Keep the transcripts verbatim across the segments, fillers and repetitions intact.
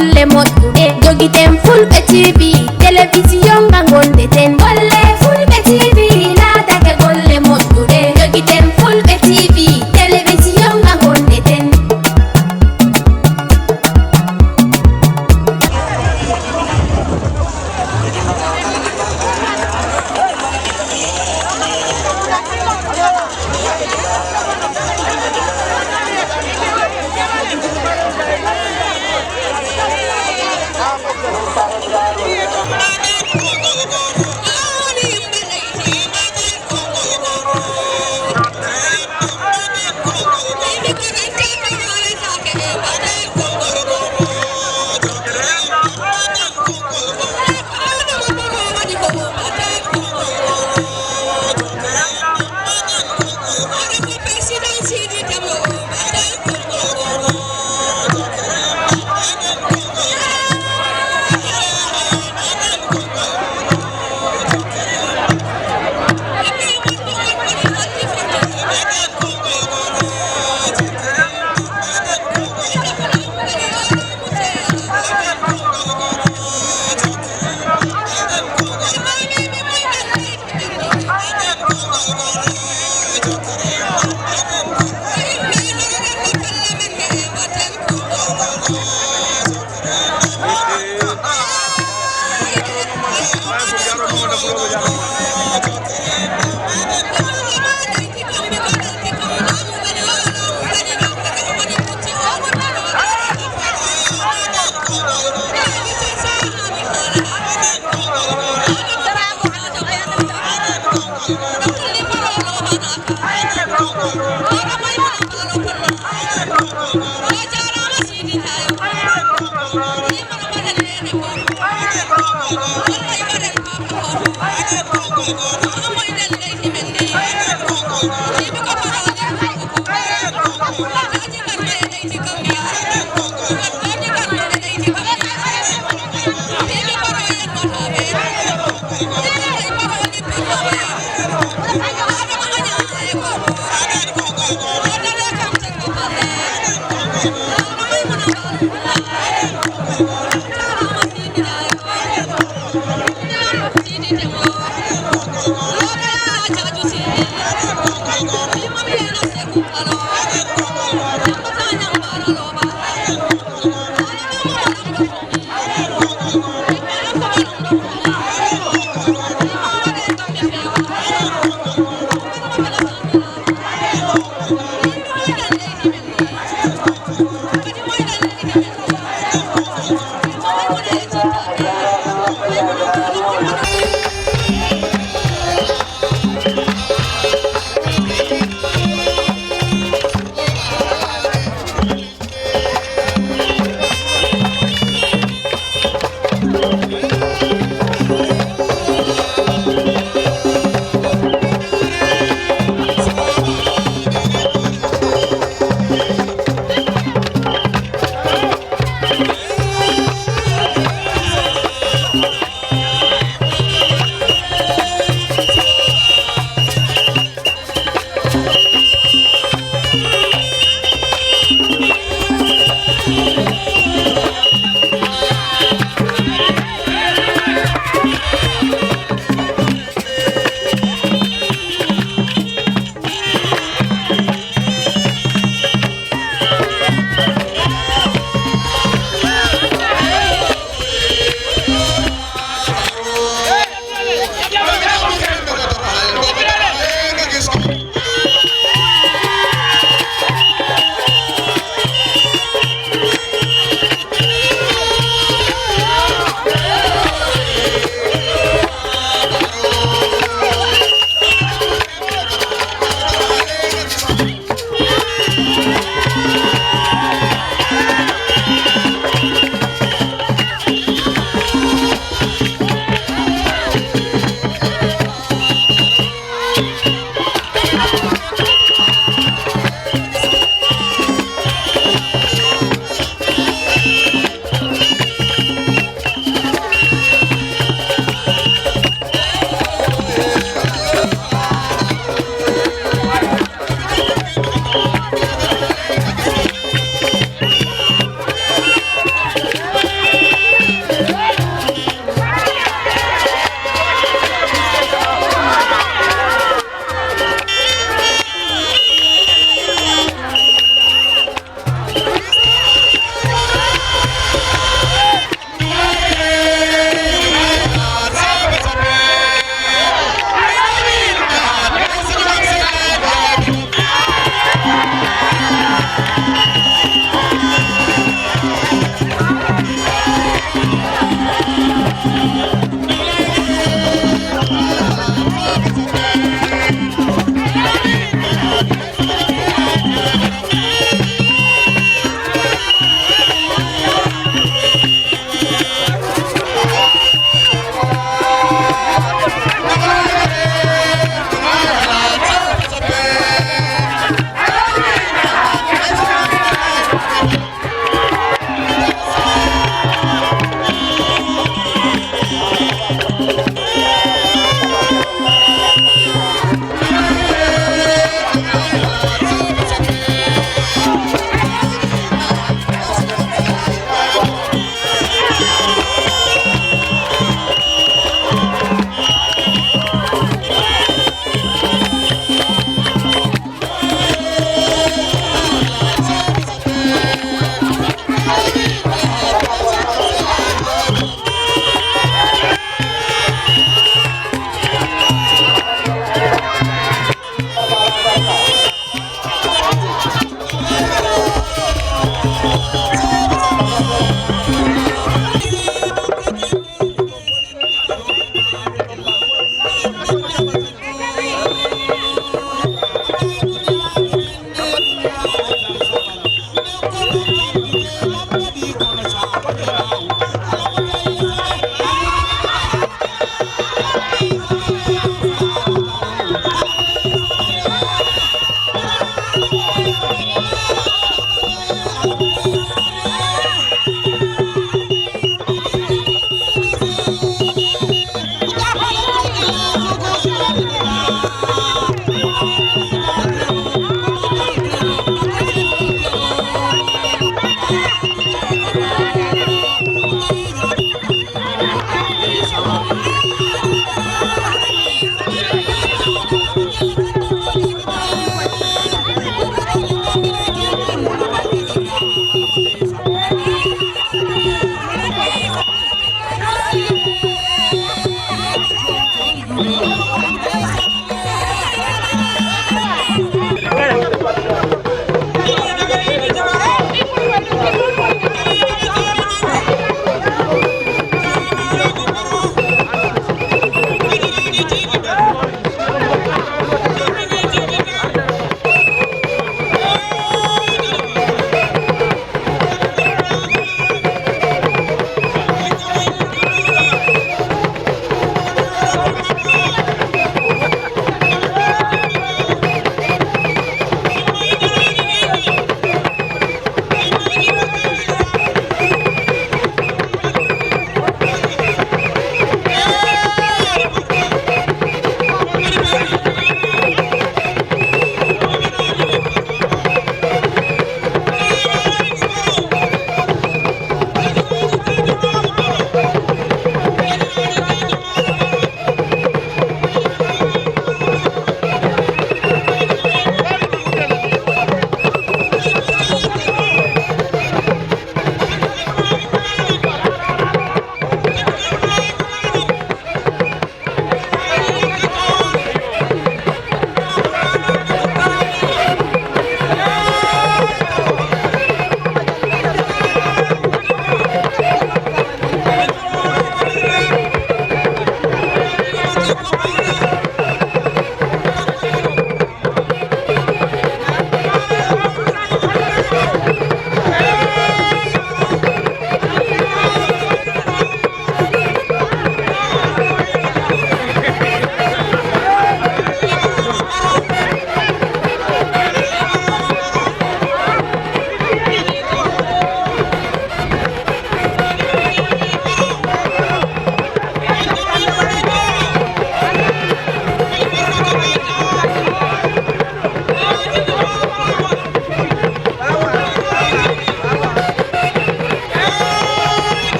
Golle moƴƴuɗe jogiten Fulɓe T V, telewisiyon nga ngonɗeten. Golle Fulɓe T V laatake golle moƴƴuɗe jogiten Fulɓe T V, telewisiyon nga ngonɗeten.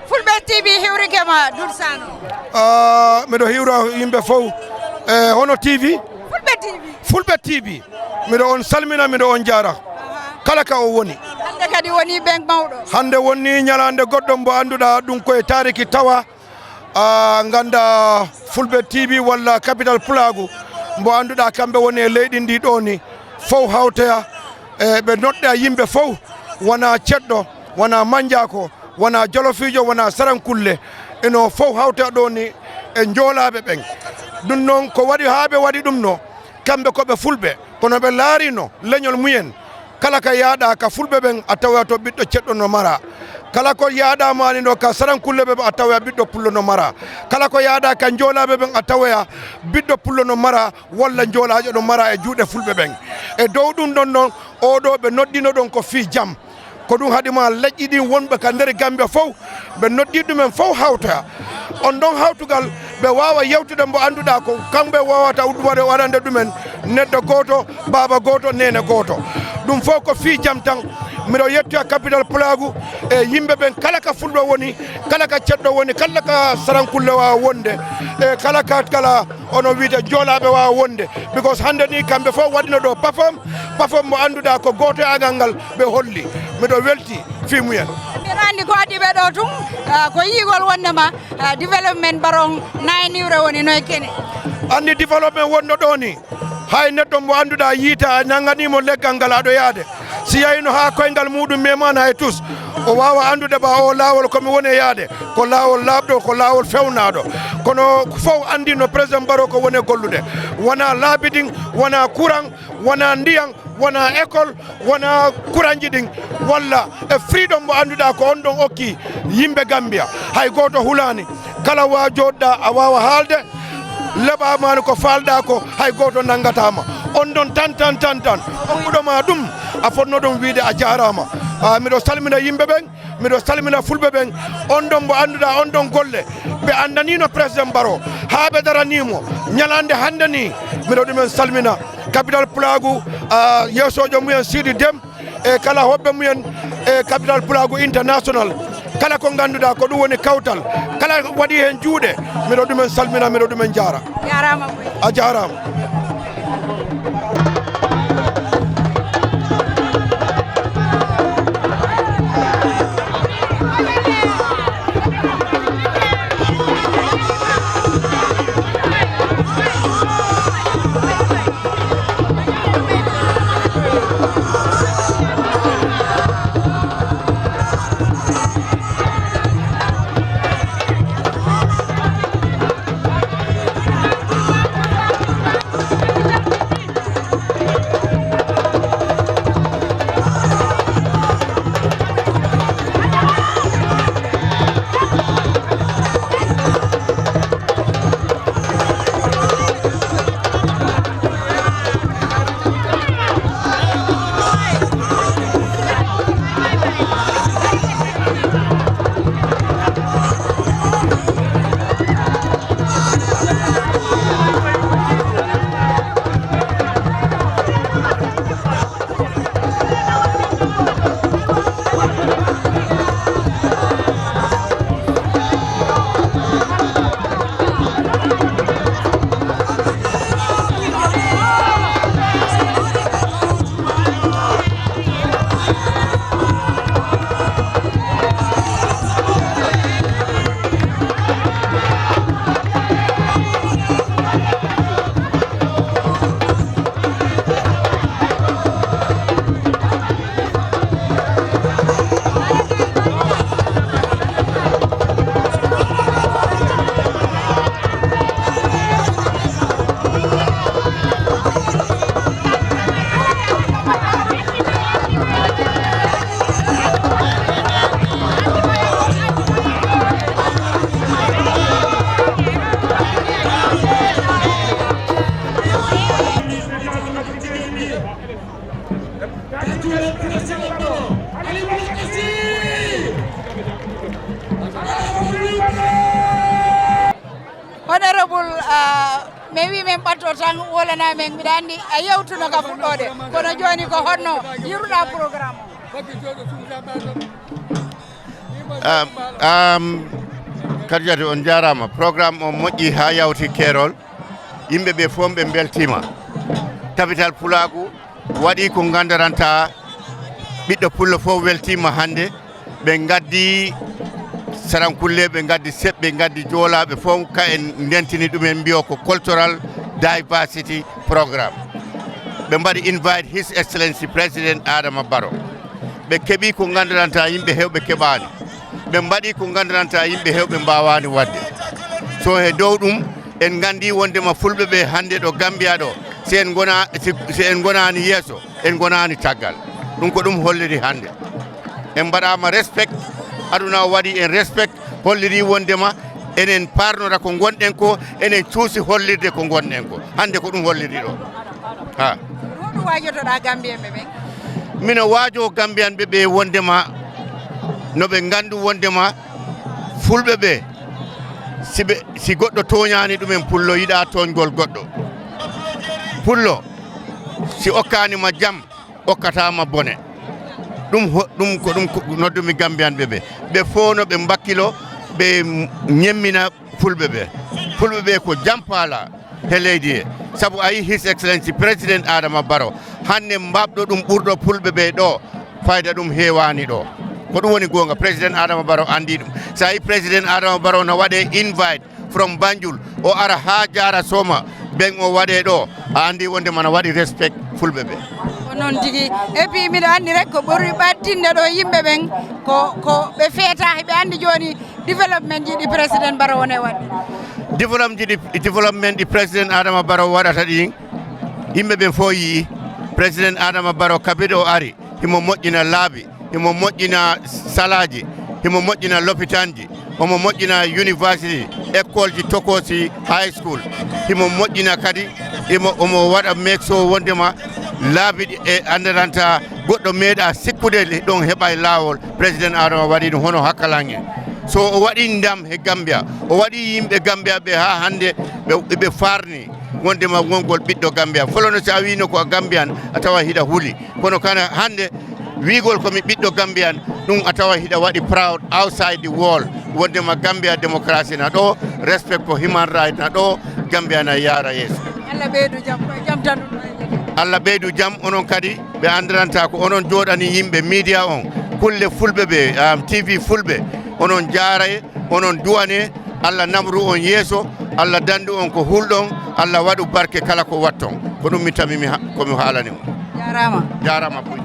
Fulɓe T V hiwrike ma, Doudou Sané. Ah, miɗo hiwra yimɓe fof. E hono T V? Fulɓe T V. Fulɓe T V. Miɗo on salmina, miɗo on jaara. Aha. Kala ka o woni. Hannde kadi woni ɓen mawɗo. Hannde woni ñalaande goɗɗo mbo annduɗaa ɗum koye taariki tawa. Ah, ngannda Fulɓe T V walla Capital Pulaagu mbo annduɗaa kamɓe woni e leydi ndi ɗo ni. Fof hawtoya, e ɓe noɗɗa yimɓe fof, wona ceɗɗo, wona manjaako, wona jolofiijo, wona sarankulle, eno fof hawta ɗo ni e njoolaaɓe ɓen. Ɗum noon ko waɗi haa ɓe waɗi ɗum no, kamɓe ko ɓe fulɓe, kono ɓe laarino leñol mumen, kala ka yaaɗa ka fulɓe ɓen a tawoya to ɓiɗɗo ceɗɗo no mara, kala ko yaaɗa maani ɗo ka sarankulle ɓe a tawoya ɓiɗɗo pullo no mara, kala ko yaaɗa ka njoolaaɓe ɓen a tawoya ɓiɗɗo pullo no mara, walla njoolaajo no mara e juuɗe fulɓe ɓen. E dow ɗum ɗon noon, oɗo ɓe noddino ɗon ko fii jam. Ko ɗum haɗi ma leƴƴi ɗin wonɓe ka nder Gambia fof, ɓe noddi ɗumen fof hawtoya. On ɗon hawtugal, ɓe waawa yewtude mbo annduɗaa ko kamɓe waawata uddude waɗande ɗumen neɗɗo gooto, baaba gooto, neene gooto. Ɗum fof ko fii jam tan. Miɗo yettoya Capital Pulaagu e yimɓe ɓen kala ka fulɓe woni, kala ka ceɗɗo woni, kala ka sarankulle waawa wonde, e kala ka kala ono wiyde joolaaɓe waawa wonde, because hannde ni kamɓe fof waɗino ɗo pafom, pafom mo annduɗaa ko gooto e agal ngal ɓe holli. Miɗo welti fii mumen. Mbiɗa anndi ko addi ɓe ɗo tun, ah, ko yiigol wonde ma, ah, development baron nine niwre woni noy kene. Anndi development wonno ɗo ni, hay neɗɗo mo annduɗaa yiita a nannganiimo leggal ngal aɗo yaade. Si yahino haa koyngal muɗum memana e tus, o waawa anndude ba o laawol ko mi woni e yaade. Ko laawol laaɓɗo, ko laawol fewnaaɗo. Kono fof anndi no président Barrow ko woni e gollude. Wona laabi ɗin, wona courant, wona ndiyan, wona école, wona kuranji ɗin, walla e freedom mo annduɗaa ko on ɗon okki yimɓe Gambia. Hay gooto hulaani. Kala wa jooɗɗaa, a waawa haalde, leɓa maani ko faalɗaa ko, hay gooto nanngataa ma. On ɗon tan, tan, tan, tan. Okkuɗo ma ɗum, a fotno ɗum wiyde a jaaraama. Ah, miɗo salmina yimɓe ɓen. Miɗo salmina fulɓe ɓen, on ɗon mbo annduɗaa on ɗon golle, ɓe anndaniino président Barrow, haa ɓe daraniimo ñalaande hannde ni. Miɗo ɗumen salmina Capital Pulaagu, ah, yeesoojo mumen Sidi Dem, e kala hoɓɓe mumen e Capital Pulaagu International. Kala ko ngannduɗaa ko ɗum woni kawtal, kala waɗi heen juuɗe, miɗo ɗumen salmina, miɗo ɗumen jaara. Jaaraama. A jaaraama. Ah, mi wi min ɓatto tan wolana min, mbiɗa anndi a yewtuno ka fuɗɗoode, kono jooni ko honno yiruɗa programme o? Um, um, Kadijatu, on jaaraama. Programme o moƴƴi haa yawti keerol. Yimɓe ɓe fof ɓe mbeltiima. Tabital Pulaagu waɗi ko nganndaranta ɓiɗɗo pullo fof weltiima hannde. Ɓe ngaddi sarankulle, ɓe ngaddi seɓɓe, ngaddi joolaaɓe fof, ka en ndentini ɗumen, mbiyo ko cultural diversity programme. Ɓe mbaɗi invite His Excellency President Adama Barrow. Ɓe keɓi ko nganndiranta yimɓe heewɓe keɓaani. Ɓe mbaɗi ko nganndiranta yimɓe heewɓe mbaawaani waɗde. So he dow ɗum, en nganndi wondema fulɓe ɓe hannde ɗo Gambia ɗo, si en ngona-, si, si en ngonaani yeeso, en ngonaani caggal. Ɗum ko ɗum holliri hannde. En mbaɗaama respect, aduna o waɗi en respect, holliri wondema enen paarnora ko ngonɗen ko, enen cuusi hollirde ko ngonɗen ko. Hannde ko ɗum holliri ɗo. Ha. Honɗum waajotoɗaa Gambiyanɓe ɓen? Mino waajo Gambiyanɓe ɓe wondema no ɓe ngandu wondema fulɓe ɓe, si ɓe, si goɗɗo tooñaani ɗumen, pullo yiɗa tooñgol goɗɗo. Pullo, si okkaani ma jam, okkata ma bone. Ɗum ho-, ɗum ko ɗum ko noddumi Gambiyanɓe ɓe. Ɓe fof no ɓe mbakkilo, ɓe ñemmina fulɓe ɓe. Fulɓe ɓe ko jam paala he leydi he. Sabu a yi His Excellency President Adama Barrow, hannde mbaɓɗo ɗum ɓurɗo fulɓe ɓe ɗo, fayda ɗum heewaani ɗo. Ko ɗum woni goonga, President Adama Barrow anndi ɗum. So a yi President Adama Barrow no waɗe invite from Banjul, o ara haa Jaara Sooma, ɓen o waɗe ɗo, a anndi wonde mana waɗi respect fulɓe ɓe. Ko noon tigi. Et puis miɗo anndi rek ko ɓuri ɓattinde ɗo yimɓe ɓen ko, ko ɓe feeta, hiɓe anndi jooni développement ji ɗi President Barrow woni e waɗde. Développement ji ɗi, développement ɗi President Adama Barrow waɗata ɗin, yimɓe ɓen fof yii. President Adama Barrow, kabiri o ari, himo moƴƴina laabi, himo moƴƴina salaaji, himo moƴƴina lopitanji, omo moƴƴina university, école ji tokosi, high school. Himo moƴƴina kadi, himo, omo waɗa make sure wondema laabi ɗi e anndaranta goɗɗo meeɗa sikkude ɗon heɓa e laawol. President Adama waɗi ɗum hono hakkalange. So o waɗi ndam he Gambia, o waɗi yimɓe Gambia ɓe haa hannde ɓe, ɓe faarni wondema wongol ɓiɗɗo Gambia. Folono si a wiino ko a Gambian, a tawa hiɗa huli. Kono kana hannde, wiigol ko mi ɓiɗɗo Gambian, ɗum a tawa hiɗa waɗi proud outside the world. Wondema Gambia democracy na ɗo, respect for human right na ɗo, Gambia na yaara yeeso. Allah ɓeydu jam, ko e jam tan ɗum ɗo e jam. Allah ɓeydu jam, onon kadi ɓe anndiranta ko onon jooɗani yimɓe media on, kulle fulɓe ɓe, um, T V fulɓe, onon jaaray, onon duwane, Allah namru on yeeso, Allah dandu on ko hulɗon, Allah waɗu barke kala ko watton. Ko ɗum mi tami mi ha-, ko mi haalani on. Jaaraama. Jaaraama boy.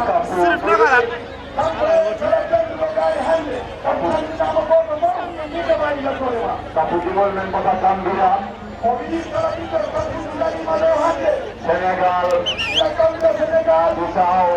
Sirif na kala. Kanko e kala jannduɗo gaay hannde, on calminaama gooto fof, innde maa e nokkuure maa. Ka puɗɗigol men ko ka Gambia. O wiyi kala ɓiɗɗo Kafrine dariima ɗo hannde. Senegal. Ila Gambia, Senegal. Bissau.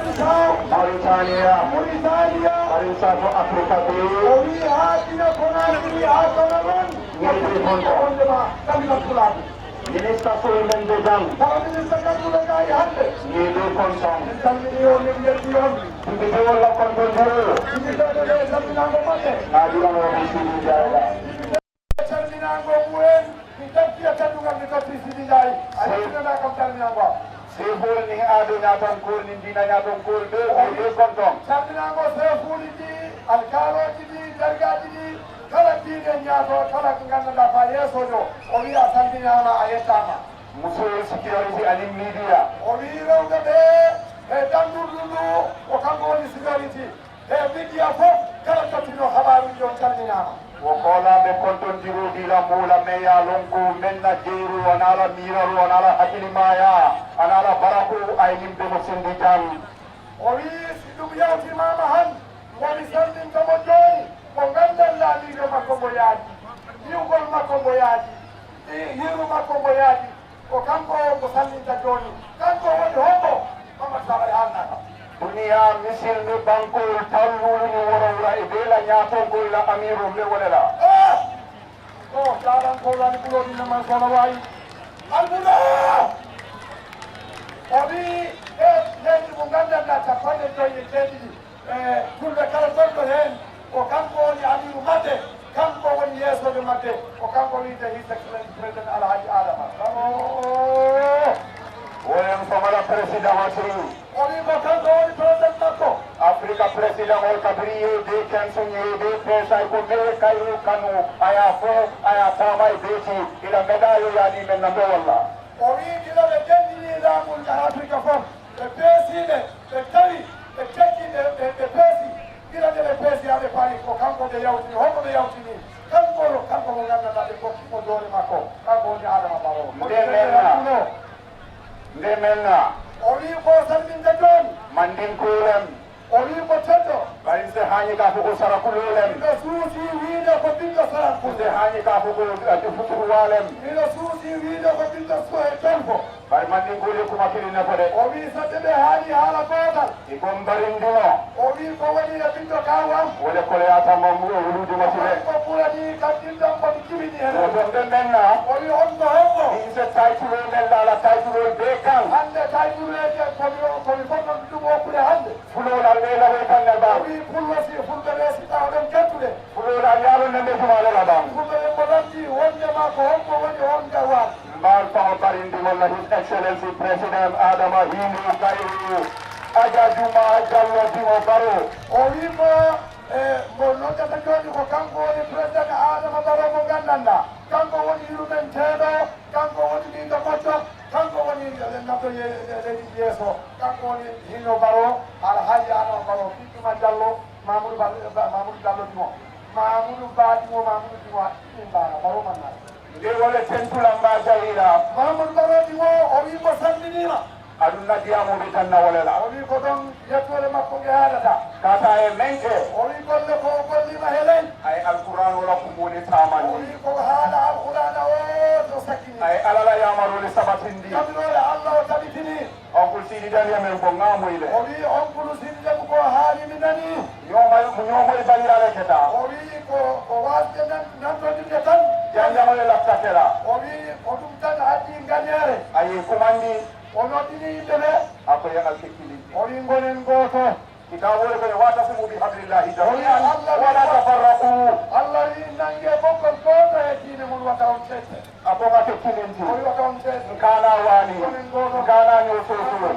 Bissau. Mauritania. Mauritania. Harin South Africa ɓe. O wiyi haa Guinée Conakry, haa Cameroun. Ñiiɓi fonto. Wonde ma, Gambia Pulaaɓe. Minista suudu men de jam. Kala minista jannguɗo gaay hannde. Ñiiɓi fonto. En calminii on, en njettii on. Ɗiɗi walla kon to Nduru. Ɗiɗi ɗo ɗo e salminaango maɓɓe. Maa ɗiɗo no ɓe sidi jaaga. Salminaango mumen, mi taggi e teddungal, mi totti Sidi Njaay. A yettinanaa kam salminaango am. Seefuuli ni aado ñaatonkol ni diina ñaatonkol ɓe, ɓe, ɓe kon ton. Salminaango seefuuli ɗi, alkaalooji ɗi, dargaaji ɗi, kala diine ñaato, kala ko nganndanɗaa ko a yeeso ɗo, o wiya a salminaama, a yettaama. Monsieur Security and Media. O wiyi rewɓe ɓe e danndurdu ndu, ko kanko woni security. E media fof, kala tottinoo habaaruuji on calminaama. Wo koolaaɓe kontondirooji la mbuula meya lonko men na jeeru, on ala miiraru, on ala hakkili maaya, on ala baraku, ay yimɓe mo sendi jam. O wiyi si ɗum yawtimaama han, mbomi salminta mo jooni, mo nganndan laamiiɗo makko mbo yaaji, yi'ugol makko mbo yaaji, i-, yi'ru makko mbo yaaji. Ko kanko o ko salminta jooni. Kanko woni hombo? Mamadou Sabari haalnata. Duniya misil ni bankol tallulu ni wora wora e bela ñaatonkol la amiru le wala la. Eh! O jaarankol ani ɓuroɗi naman sona wayi. Almuda! O wi e leydi mo nganndanɗaa capanɗe joyi e jeeɗiɗi. E fulɓe kala gonɗo heen, ko kanko woni amiiru maɓɓe, kanko woni yeesoojo maɓɓe, ko kanko wiyetee His Excellency President Alhaji Adama Barrow. Wonen famala président watri. O wi ko kanko woni président makko. Afrika président ol kabiri yeyde, kensuñ yeyde, pesay ko mewe kayru kanu, aya fo, aya tama e beeti, ila meɗa yo yaani men na ndo walla. O wi gila ɓe denndini laamu Afrika fof. Ɓe peesi ɓe, ɓe tawi, ɓe tekki, ɓe, ɓe, ɓe peesi. Gila nde ɓe peesi haa ɓe paari, ko kanko ɓe yawtini. Honko ɓe yawtini? Kanko, kanko mo nganndanɗaa ɓe kokki mo doole makko. Kanko woni Adama Barrow. Nde men na. Nde men na. O wii ko salminde toon. Mandinkoorem. O wii ko teddo. Bari se hañi ka fo ko sarakulolem. Miɗo suusi wiide ko ɓiɗɗo sarakulo. Se hañi ka fo ko, eh, futuruwalem. Miɗo suusi wiide ko ɓiɗɗo so-, e tolfo. Bari Mandinkooli kuma kili ne fo de. O wii so ɓe haali haala gootal. I ko mbarindino. O wii ko woni e ɓiɗɗo kaaw am. Wole koloyaata ma mu e wuluuji ma sile. Ko ɓurani kam ɗin ɗon ko mi jibini heen. Woto ɓe men na. O wii on ko honko? Ɗin se taytulol men laala taytulol bee kan. Hannde taytuleeje ko mi, ko mi fotnoo ɗum okkude hannde. Fulol al ɓe lawoy kan ne ba. O wii pullo si, fulɓe ɓe si tawa ɗon kettude. Fulol al yaalo nande jumaale la ban. Fulɓe ɓe ko lanndi wonde ma ko honko woni on gawaat. Mbaal famo barindi walla His Excellency President Adama Hiilu Kayru Aja Juma Jallo Dimo Baro. O wii ko, e, mo noddata jooni ko kanko woni President Adama Baro mo nganndanɗaa. Kanko woni yurmenteeɗo, kanko woni miijo moƴƴo, kanko woni nato ye-, leydi yeeso, kanko woni Hino Baro, Alhaji Adama Baro, ɓiɗɗuma Jallo, Mamoudou Ba-, Ba-, Mamoudou Jallo Dimo, Mamoudou Ba Dimo, Mamoudou Dimo, Imbara, Baro Manna. Nde wole tentula mba jawira. Mamoudou Baro Dimo, o wii mo salminiima. Aɗum nadiyamuɓe tan na wolela. O wii ko ɗon yettoore makko nge haadata. Kata e menke. O wii golle ko o golliima he ley. Ay Alquran wala ko moni tamani. O wii ko haala Alqurana o to sakkini. Ay alala yamarole sabatindi. Tabiroore Allah o tabitini. Onkul Sidi Daniel men ko ŋamoyle. O wii onkulu Sidi Demu ko haali mi nani. Ñoomoy, ñoomoy bandiraale keta. O wii ko, ko waasde nan, nantondirde tan. Jannde mo e laftatela. O wii ko ɗum tan addi ngañeere. Ayi, kumandi. O noddini yimɓe ɓe. Akoye alkikkili. O wii ngonen gooto. Kitaabu woni ko ne, "Wa'tasimu bihablillahi jami'an wala tafarraqu." Allah wii nange ɓoggol gooto e diine mum wata on cette. A ɓoga ke kilinti. O wii wata on cette. Nkana wani. Ngonen gooto. Nkana ñoo soso.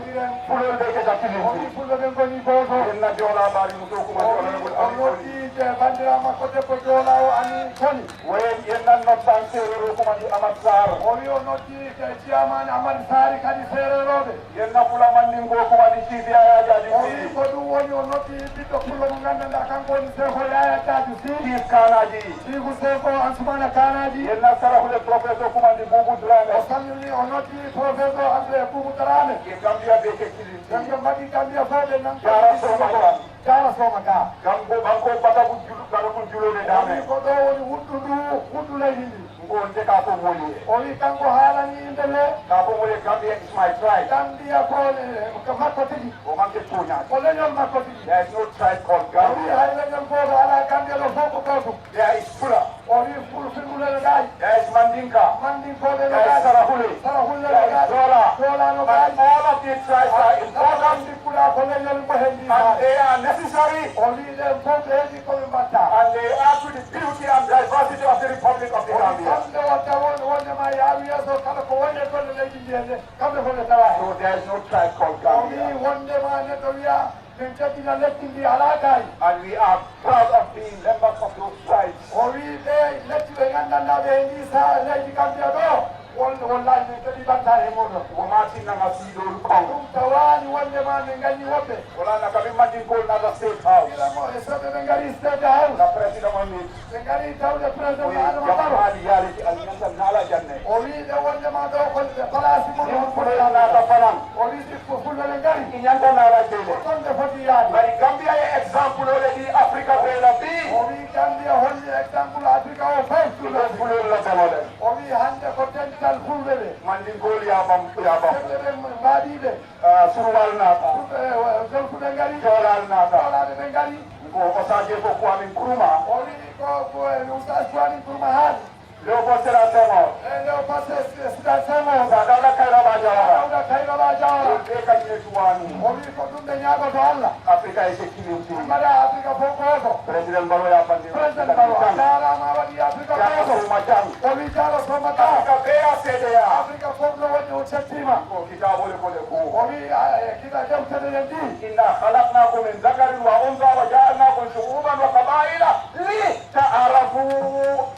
Fulol be ke ta kilinti. O wii fulɓe ɓe ngoni gooto. En na Joola baari muso kuma. O wii o noddi je bandira makko debbo Joola o ani kani. Woyen en nan noddan seerero kuma ndi Amat Sarr. O wii o noddi je ciyamani Amat Sarr kadi seererooɓe. Yen na fula mandingo kuma ndi Sidi Yaya Jaaju. O wii ko ɗum woni o noddi ɓiɗɗo pullo mo nganndanɗaa kan. Woni sefo Yaya Jaaju Sii. Chief Kanaji. Chief sefo Ansumana Kanaji. Yenna Sarahuule Professor Kumandi Bubu Dramé. O salmini, o noddi Professor André Bubu Dramé. Ye Gambia be ke kilin. Gambia mbaɗi Gambia fof ɓe nan. Jara Soma Ka. Jara Soma Ka. Gambo banko batabu julu, batabu julu ne dame. Ko ɗo woni wuddu ndu, wuddu leydi ndi. Ngo nde ka fof woni. O wi kanko haalani yimɓe ɓe. Ka fof woni Gambia is my tribe. Gambia ko, eh, ko makko tigi. O manque tooñaade. Ko leñol makko tigi. There is no tribe called Gambia. O wi hay leñol gooto alaa Gambia ɗo fof ko gooto. There is Fula. O wi Ful-, Fulɓe no gaayi. There is Mandinka. Mandinkooɓe no gaayi. There is Sarahuule. Sarahuule no gaayi. There is Joola. Joola no gaayi. But all of these tribes are important. Sikkuɗaa ko leñol mo hen ndi. And they are necessary. O wi ɗen fof ɓe heɓi ko ɓe mbatta. And they add to the beauty and diversity of the Republic of the Gambia. Kamɓe watta won, wondema yaawi yeeso kala ko woni e golle leydi ndi hende, kamɓe fof ɓe tawa hen. So there is no tribe called Gambia. O wi wondema neɗɗo wiya min teddina lekki ndi alaa gaayi. And we are proud of being members of those tribes. O wi ɓe lekki ɓe nganndanɗaa ɓe e ndi sa leydi Gambia ɗo, won, wallahi min kadi ɓantaa e mooɗon. Wo matinanga fiiɗoru kon. Ɗum tawaani wondema min nganni woɓɓe. Wala na kamin mandinkol nata State House. Gila mo e soɓe ɓe ngari State House. Na président on ni. Ɓe ngari tawde président Adama Barrow. Mali yaliti aliyanta nala janne. O wi ɓe wondema ɗo ko ɓe place mum. Min on foti fulɓe nata fanan. O wi si ko fulɓe ɓe ngari. Inyanta nala jele. Ko toon ɓe foti yaade. Bari Gambia e exemple ole ɗi Afrika ɓe la bi. O wi Gambia holli exemple Afrika o fof. Ɗum fulɓe la jamale. O wi hannde ko dental fulɓe ɓe. Mandinkol ya bam, ya bam. Fulɓe ɓe mbaɗi ɓe. Ah, Suruwal naata. Fulɓe, eh, Jolfuɓe ngari. Joolal naata. Joolaaɓe ɓe ngari. Ko Osaje ko Kwame Nkrumah. O wi ko, ko, eh, Oustaz Kwame Nkrumah haali. Leopold Sédar Senghor. Eh, Leopold Sé-, Sé-, Sédar Senghor. Sa Dawda Kairaba Jawara. Dawda Kairaba Jawara. Be ka ne tuwani. O wi ko ɗum ɓe ñaagoto Allah. Afrika e kilin. Mbaɗa Afrika fof gooto. Président Barrow ya bande. Président Barrow, a jaaraama, a waɗi Afrika gooto. Jara Soma Jang. O wi Jara Soma Jang. Afrika be a seedeya. Afrika fof no waɗi o settima. Ko kitaabole ko le ko. O wi, a, e, kita deftere en ɗi. Inna khalaqnakum min dhakarin wa untha wa ja'alnakum shu'uban wa qabaila li ta'arafu.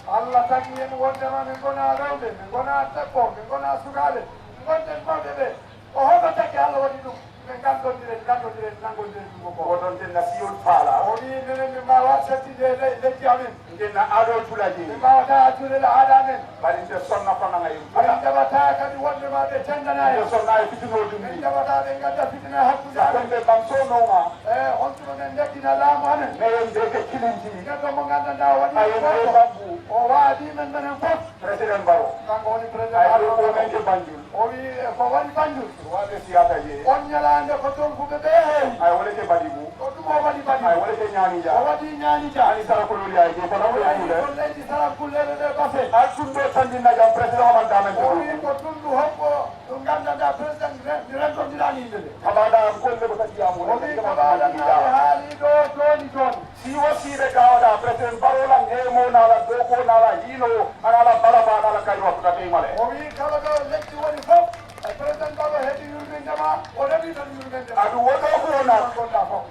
Allah tagi en wondema min ngona rewɓe, min ngona takko, min ngona sukaaɓe, min ngonden mawɓe ɓe. Ko hoto tagi Allah waɗi ɗum? Min nganndondiren, nganndondiren, nanngondiren junngo gooto. Oɗon ten nasiyol faala. O wii, minen min mbaawaa settinde e le-, lekki amen. Ndenna aɗo julaji. Min mbaawataa julde aada amen. Bari nde sonna fananga e fata. Min jaɓataa kadi wonde ma ɓe cendana en. Nde sonna e fitinoo ɗum. Min jaɓataa ɓe ngadda fitina e hakkunde amen. Sakko ɓe ɓamtonoma. E on tuma min ndeddina laamu amen. Meɗen nde ke kilinti. Neɗɗo mo nganndanɗaa waɗi. Ayen nde bambu. O waabii men menen fof. Président Barrow. Kanko woni président Barrow. Ay, ko men ke Banjul. O wi, e, ko waɗi Banjul. Waɗde siyasa je. On ñalaande ko Jolfuɓe ɓe heewi. Ay, wole ke Badibu. Ko ɗum o waɗi Badibu. Ay, wole ke Ñaani Ja. O waɗi Ñaani Ja. Ani sara ko loli ay je, ko ɗum o waɗi ko leydi sara kulleeɗe ɗe base. Ay, ɗum ɗo tan ɗin najam président Omar Damen. O wi ko ɗum ɗo hokko ɗo nganndanɗaa président re-, rentondirani yimɓe ɓe. Kabaɗa am golle ko tagi am. O wi kabaɗa haali ɗo jooni jooni. Si wo siire gaawɗa, President Barrow lan, Nemo nala, Doko nala, Hino, anala Baraba nala, Kaywa futa teymale. O wi kala ɗo lekki woni fof, e President Barrow heɓi yurminde ma, o heɓi tan yurminde ma. Aɗu woɗo ko wona. Gonɗa fof.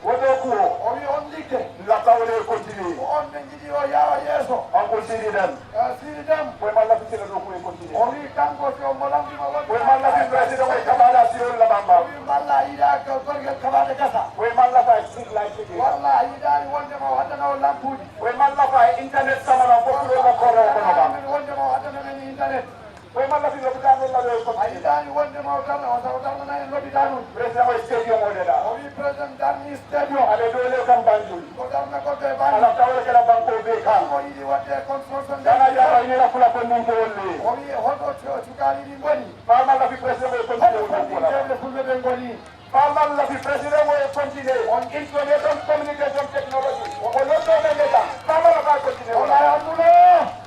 Woɗo ko o. O wi on ligge. Latta wole continue. Ko on ɓe njiɗi o yawa yeeso. On ko siri ɗen. Eh, siri ɗen. Koye malla fitira ɗo koye continue. O wi kanko si on mo lamdima wonde. Koye malla fitira si ɗo koye kaɓala si on labamba. O wi malla yiɗa ko gorgel kaɓade gasa. Koye malla fa e street light. Walla a yiɗaani wondema o addana on lampuuji. Koye malla fa e internet samana fof ɗo ko koro kono ba. Walla a yiɗaani wondema o addana men internet. Koye malla fi lopitaan o lawe ko. A yiɗaani wondema o darna, o darnana en lopitaan uji. Président o stadium o deɗa. O wi président darni stadium. Aɓe dole kam Banjul. Ko darna ko ɓe Banjul. Ala tawre kala banko be kan. O yiɗi wadde construction. Dana ya ba inira fula ko min ko wolle. O wi hoto cukaali ɗi ngoni. Fa malla fi président o konti. Hoto fondinteeɓe fulɓe ɓe ngoni. Fa malla fi président o e continue on information communication technology. O lotto men de ta. Fa malla fa continue. Wala amulo.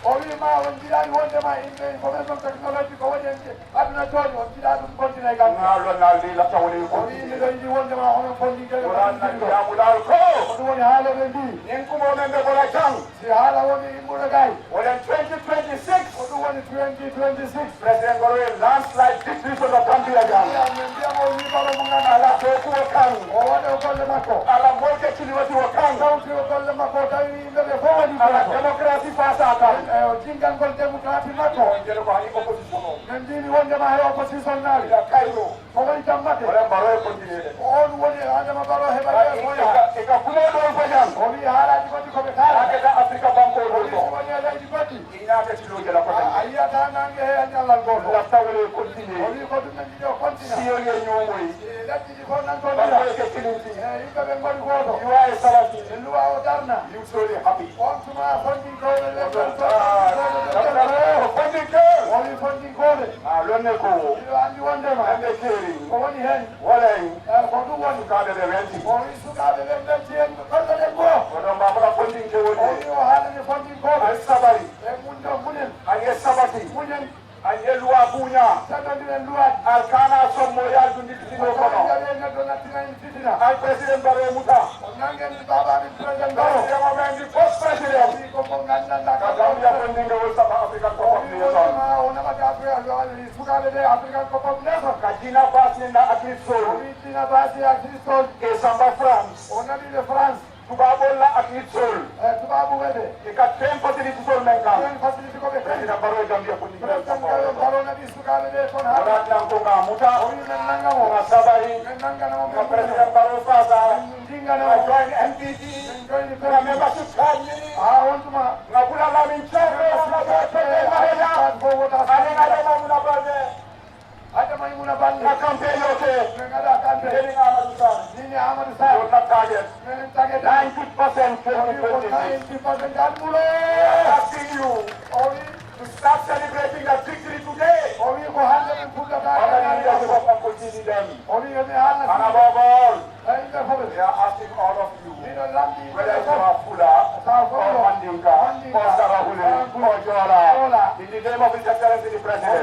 O wi ma on jiɗaani wondema in information technology ko woni en aduna jooni on jiɗa ɗum continue gam. Na lo na li la tawle ko. O wi mi ɗo yiɗi wondema onon fondinteeɓe. Wala na ya mulal ko. Ko ɗum woni haaloɓe mbi. Nen kumo men ɓe gola jang. Si haala woni immude gay. Wonen twenty twenty-six. Ko ɗum woni twenty twenty-six. President Barrow e landslide victory for the Gambia jam. Min mbiyamo o wibaro mo ngana. Ala to kuwo kan. O waɗo golle makko. Ala molke kiliwati wo kan. Tawti o golle makko tawi yimɓe ɓe fof waɗi. Ala démocratie face à kan. E o jinngangol démocratie makko. On jere ko hani opposition o. Min mbimi wondema hay opposition nawi. Ila Cairo. Ko woni jam maɓɓe? Wala Barrow e continuer de. Ko on woni Adama Barrow heɓa yeeso o yaha. E ka, e ka kumo ɗo ko Siyol e ñoomoy. E ladde ɗi fof nan toon. Ɓanndu e kecciniiɗi. E yimɓe ɓe ngoni gooto. Luwa e salati. E luwa o darna. You truly happy. On tuma fondinkooɓe ɓe ngoni toon. Fondinkooɓe. O wi fondinkooɓe. A lonne ko. Miɗo anndi wondema. Hannde keeri. Ko woni heen. Wolay. E ko ɗum woni. Sukaaɓe ɓe welti. O wi sukaaɓe ɓe mbelti heen. Ɓerɗe ɗen goo. Ko ɗon Baabura fondinke woni. O wi o haalani fondinkooɓe. Ay sabari. E mun ɗo munen. Ay sabati. Munen. An ye luwa buña. Saɗondiren luwaaji. Alkana sommo ya jundi fitino kono. Jawe neɗɗo nattina en fitina. An président Barrow muta. O nangen baba min président Barrow. Président o men di post président. Wi ko mo nganndanɗaa ka Gambia fondinga West African Cup of Nations. O naɓata Afrique, sukaaɓe ɓe African Cup of Nations. Ka Dina Bass ni na Athlete Soul. O wi Dina Bass e Athlete Soul. Ke samba France. O naɓiɓe France. Tubaabolla ak nit sol. Eh, tubaabu wede. E ka ten facility sol men kan. Ten facility ko ɓe kan. Président Barrow e Gambia ko ni. Président Barrow, Barrow naɓi sukaaɓe ɓe kon haa. Wala nan ko nga muta. O wi men nanga mo. Nga sabari. Men nanga mo. Nga président Barrow fasa. Men ndingana mo. Nga join N P P. Men join N P P. Nga membership card ni. Ah, on tuma. Nga bula la min charo. Nga bula la min charo. Ale nga le mo muna balde. Hadja Maimouna Baldé. Nga campagne o ke. Men ngaɗa campagne. Minen Amadou Sarr. Minen Amadou Sarr. Yo nattaje. Minen tagete. Ninety percent twenty twenty-six. Ninety percent almulo. Asking you. O wi. To start celebrating that victory today. O wi ko hannde min fuɗɗata. Honoring leadership of Uncle T D M. O wi yo mi haalna. And above all, we are asking all of you, whether you are Fula, or Mandinka, or Sarahulen, or Jola, in the name of His Excellency the President,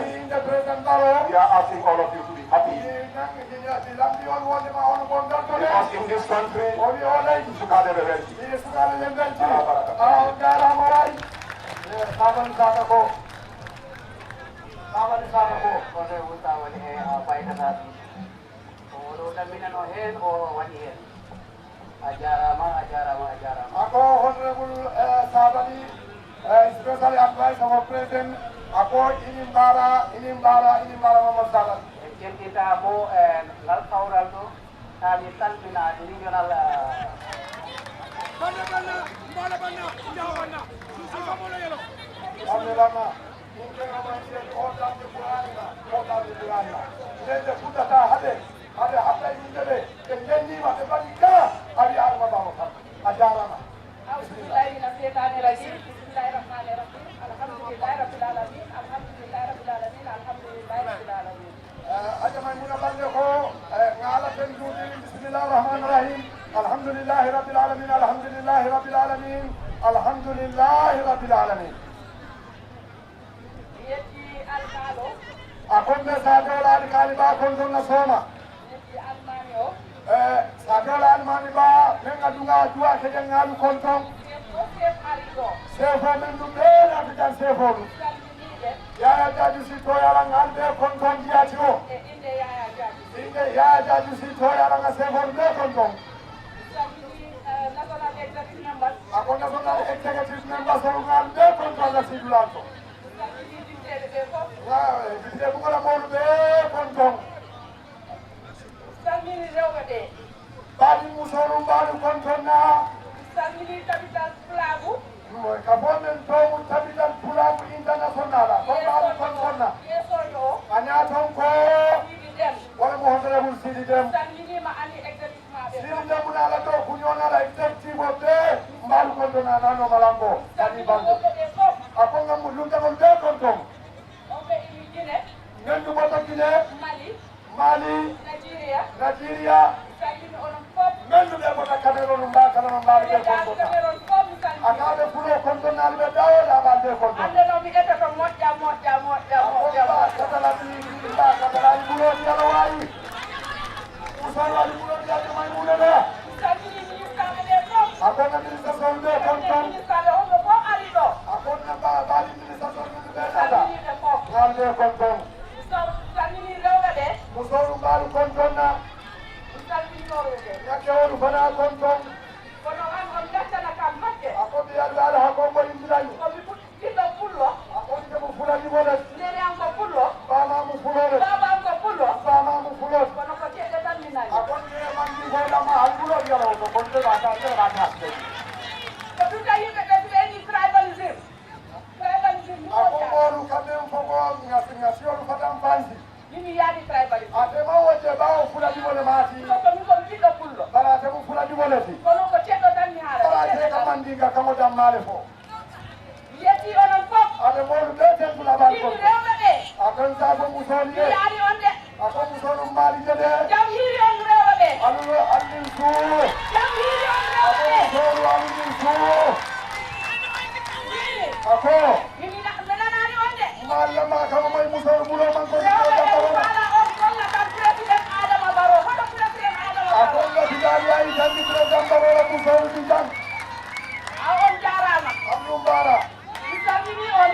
we are asking all of you to be happy. Because in this country, sukaaɓe ɓe welti. Ala baraka. Sabani saka ko. Sabani saka ko. Kono e wutawani e a ɓaydata ɗum. Ko oɗo ɗamminano heen, o waɗi heen. A jaaraama, a jaaraama, a jaaraama. Ako Honorable, eh, Sabali, eh, Special Advisor for President, ako ini mbaara, ini mbaara, ini mbaara Mamadou Sabali. En kettinta ko, eh, ngal kawral ɗo, haa mi salmina regional, eh, Banna, banna, mbala banna, njawa banna. Susi kamolo yelo. Banna, banna. Min ke ngam an siyani on lamde Qur'aana, on lamde Qur'aana. Nden ɓe fuɗɗata haɓe, haɓe haɓɓa e yimɓe ɓe, ɓe ndenniima, ɓe mbaɗi kala, a wiya Adama Baba Farba. A jaaraama. أعوذ بالله من الشيطان الرجيم. بسم الله الرحمن الرحيم. الحمد لله رب العالمين. الحمد لله رب العالمين. الحمد لله رب العالمين. Eh, Hadja Maimouna Baldé ko, eh, ngaalaten duuɗi, bismillahir rahmanir rahim. Alhamdulillahi rabbil alamin, alhamdulillahi rabbil alamin, alhamdulillahi rabbil alamin. Yetti alkaalo. A kon ɓe sa dewlaade kaali ba kon ton na sooma. Yetti almaami o. Eh, sa dewlaade maami ba, men nga dunga duwa ke den ngaalu kon ton. Sefo, sefo ari ɗo. Sefo men du ɓe na fitan sefo du. Salminiiɓe. Yaya Jaaju si to yala ngal ɓe kon ton jiyati o. E innde Yaya Jaaju. Innde Yaya Jaaju si to yala nga sefo ɓe kon ton. Salmini, eh, national executive members. A ko national executive members o ngal ɓe kon ton la sidulanto. Salmini dipiteeɓe ɓe fof. Wa, eh, dipite bugola mawɗo ɓe kon ton. Salmini rewɓe ɓe. Baɗi musolu mbaɗu kon ton na. Salmini capital pulaagu. Ka fof men toomu capital pulaagu international a. Kon mbaɗu kon ton na. Yeesojo o. A ñaa ton ko. Sidi Dem. Wala mo honorable Sidi Dem. Salminiima ani executive. Sirinde mun ala to kuñon ala executive o ɓe mbaɗu kon ton a nano malango kadi balde. A ko ngam luntagol ɓe kon ton. Men du bota Gine. Mali. Nigeria. Men du ɓe bota Cameroon mba kala no mbaɗu ɓe kon ton. A ka ɓe fulo kon ton nal ɓe dawo da balde kon ton. Ande no mi etoto moƴƴa, moƴƴa, moƴƴa, moƴƴa, moƴƴa. Katala mi, mi mba katala mi bulo ni ala wayi. Usman Wali Bulo Diagne Maimouna Ba. Salmini ministaaɓe ɓe fof. A konna ministre sol ɓe kon ton. Ministaaɓe on ɗo fof ari ɗo. A konna ba, baali ministre sol ɓe ɓe tata. Salmini ɓe fof. Ngal ɓe kon ton. Salmini rewɓe ɓe. Musolu mbalu kon ton na. Salmini rewɓe ɓe. Ñakke wonu fana kon ton. Kono an on gaccana kam hakke. A ko ɓe yalla ala ha ko mbo yimɓe. Ko mi fuɗɗi Ɓiɗɗo pullo. A ko nde mo fulani mo de. Nene an ko pullo. Bama mo fulore. Baba an ko pullo. Bama mo fulore. Kono ko ceɗɗe tan mi nani. A ko nde man ni ko dama an fulore yalo ko ko nde ba ta nde ba ta. Ko duka yimɓe ɓe ɓe ni tribalism. Tribalism ni. A ko moru kamɓe fof ko ngasi ngasi on fatan fansi. Mimi yaadi tribalism. A te ma Ole maati. Ko ko mi ko ɓiɗɗo pullo. Baraate mo fula ɗi woleti. Kono ko ceɗɗo tan mi haala. Baraate ka mandinga kamo dammaale fo. Yetti onon fof. Aɓe molu ɓe ten fula bal ko. Yimɓe rewɓe ɓe. A kon sa ko musoni de. Yaari on de. A ko musonu mali jede. Jam hiiri on rewɓe ɓe. Alulo alin su. Jam hiiri on rewɓe ɓe. A ko musonu alin su. Yimɓe. A ko. Mimi na, mi nanaani on de. Malla ma kama may musonu mulo man ko. Rewɓe ɓe faala on kolla kan président Adama Barrow. Hoto président Adama Barrow. A kolla fidali ay tan di président Barrow la musonu di jang. A on jaaraama. Am ɗum mbaara. Mi salmini on.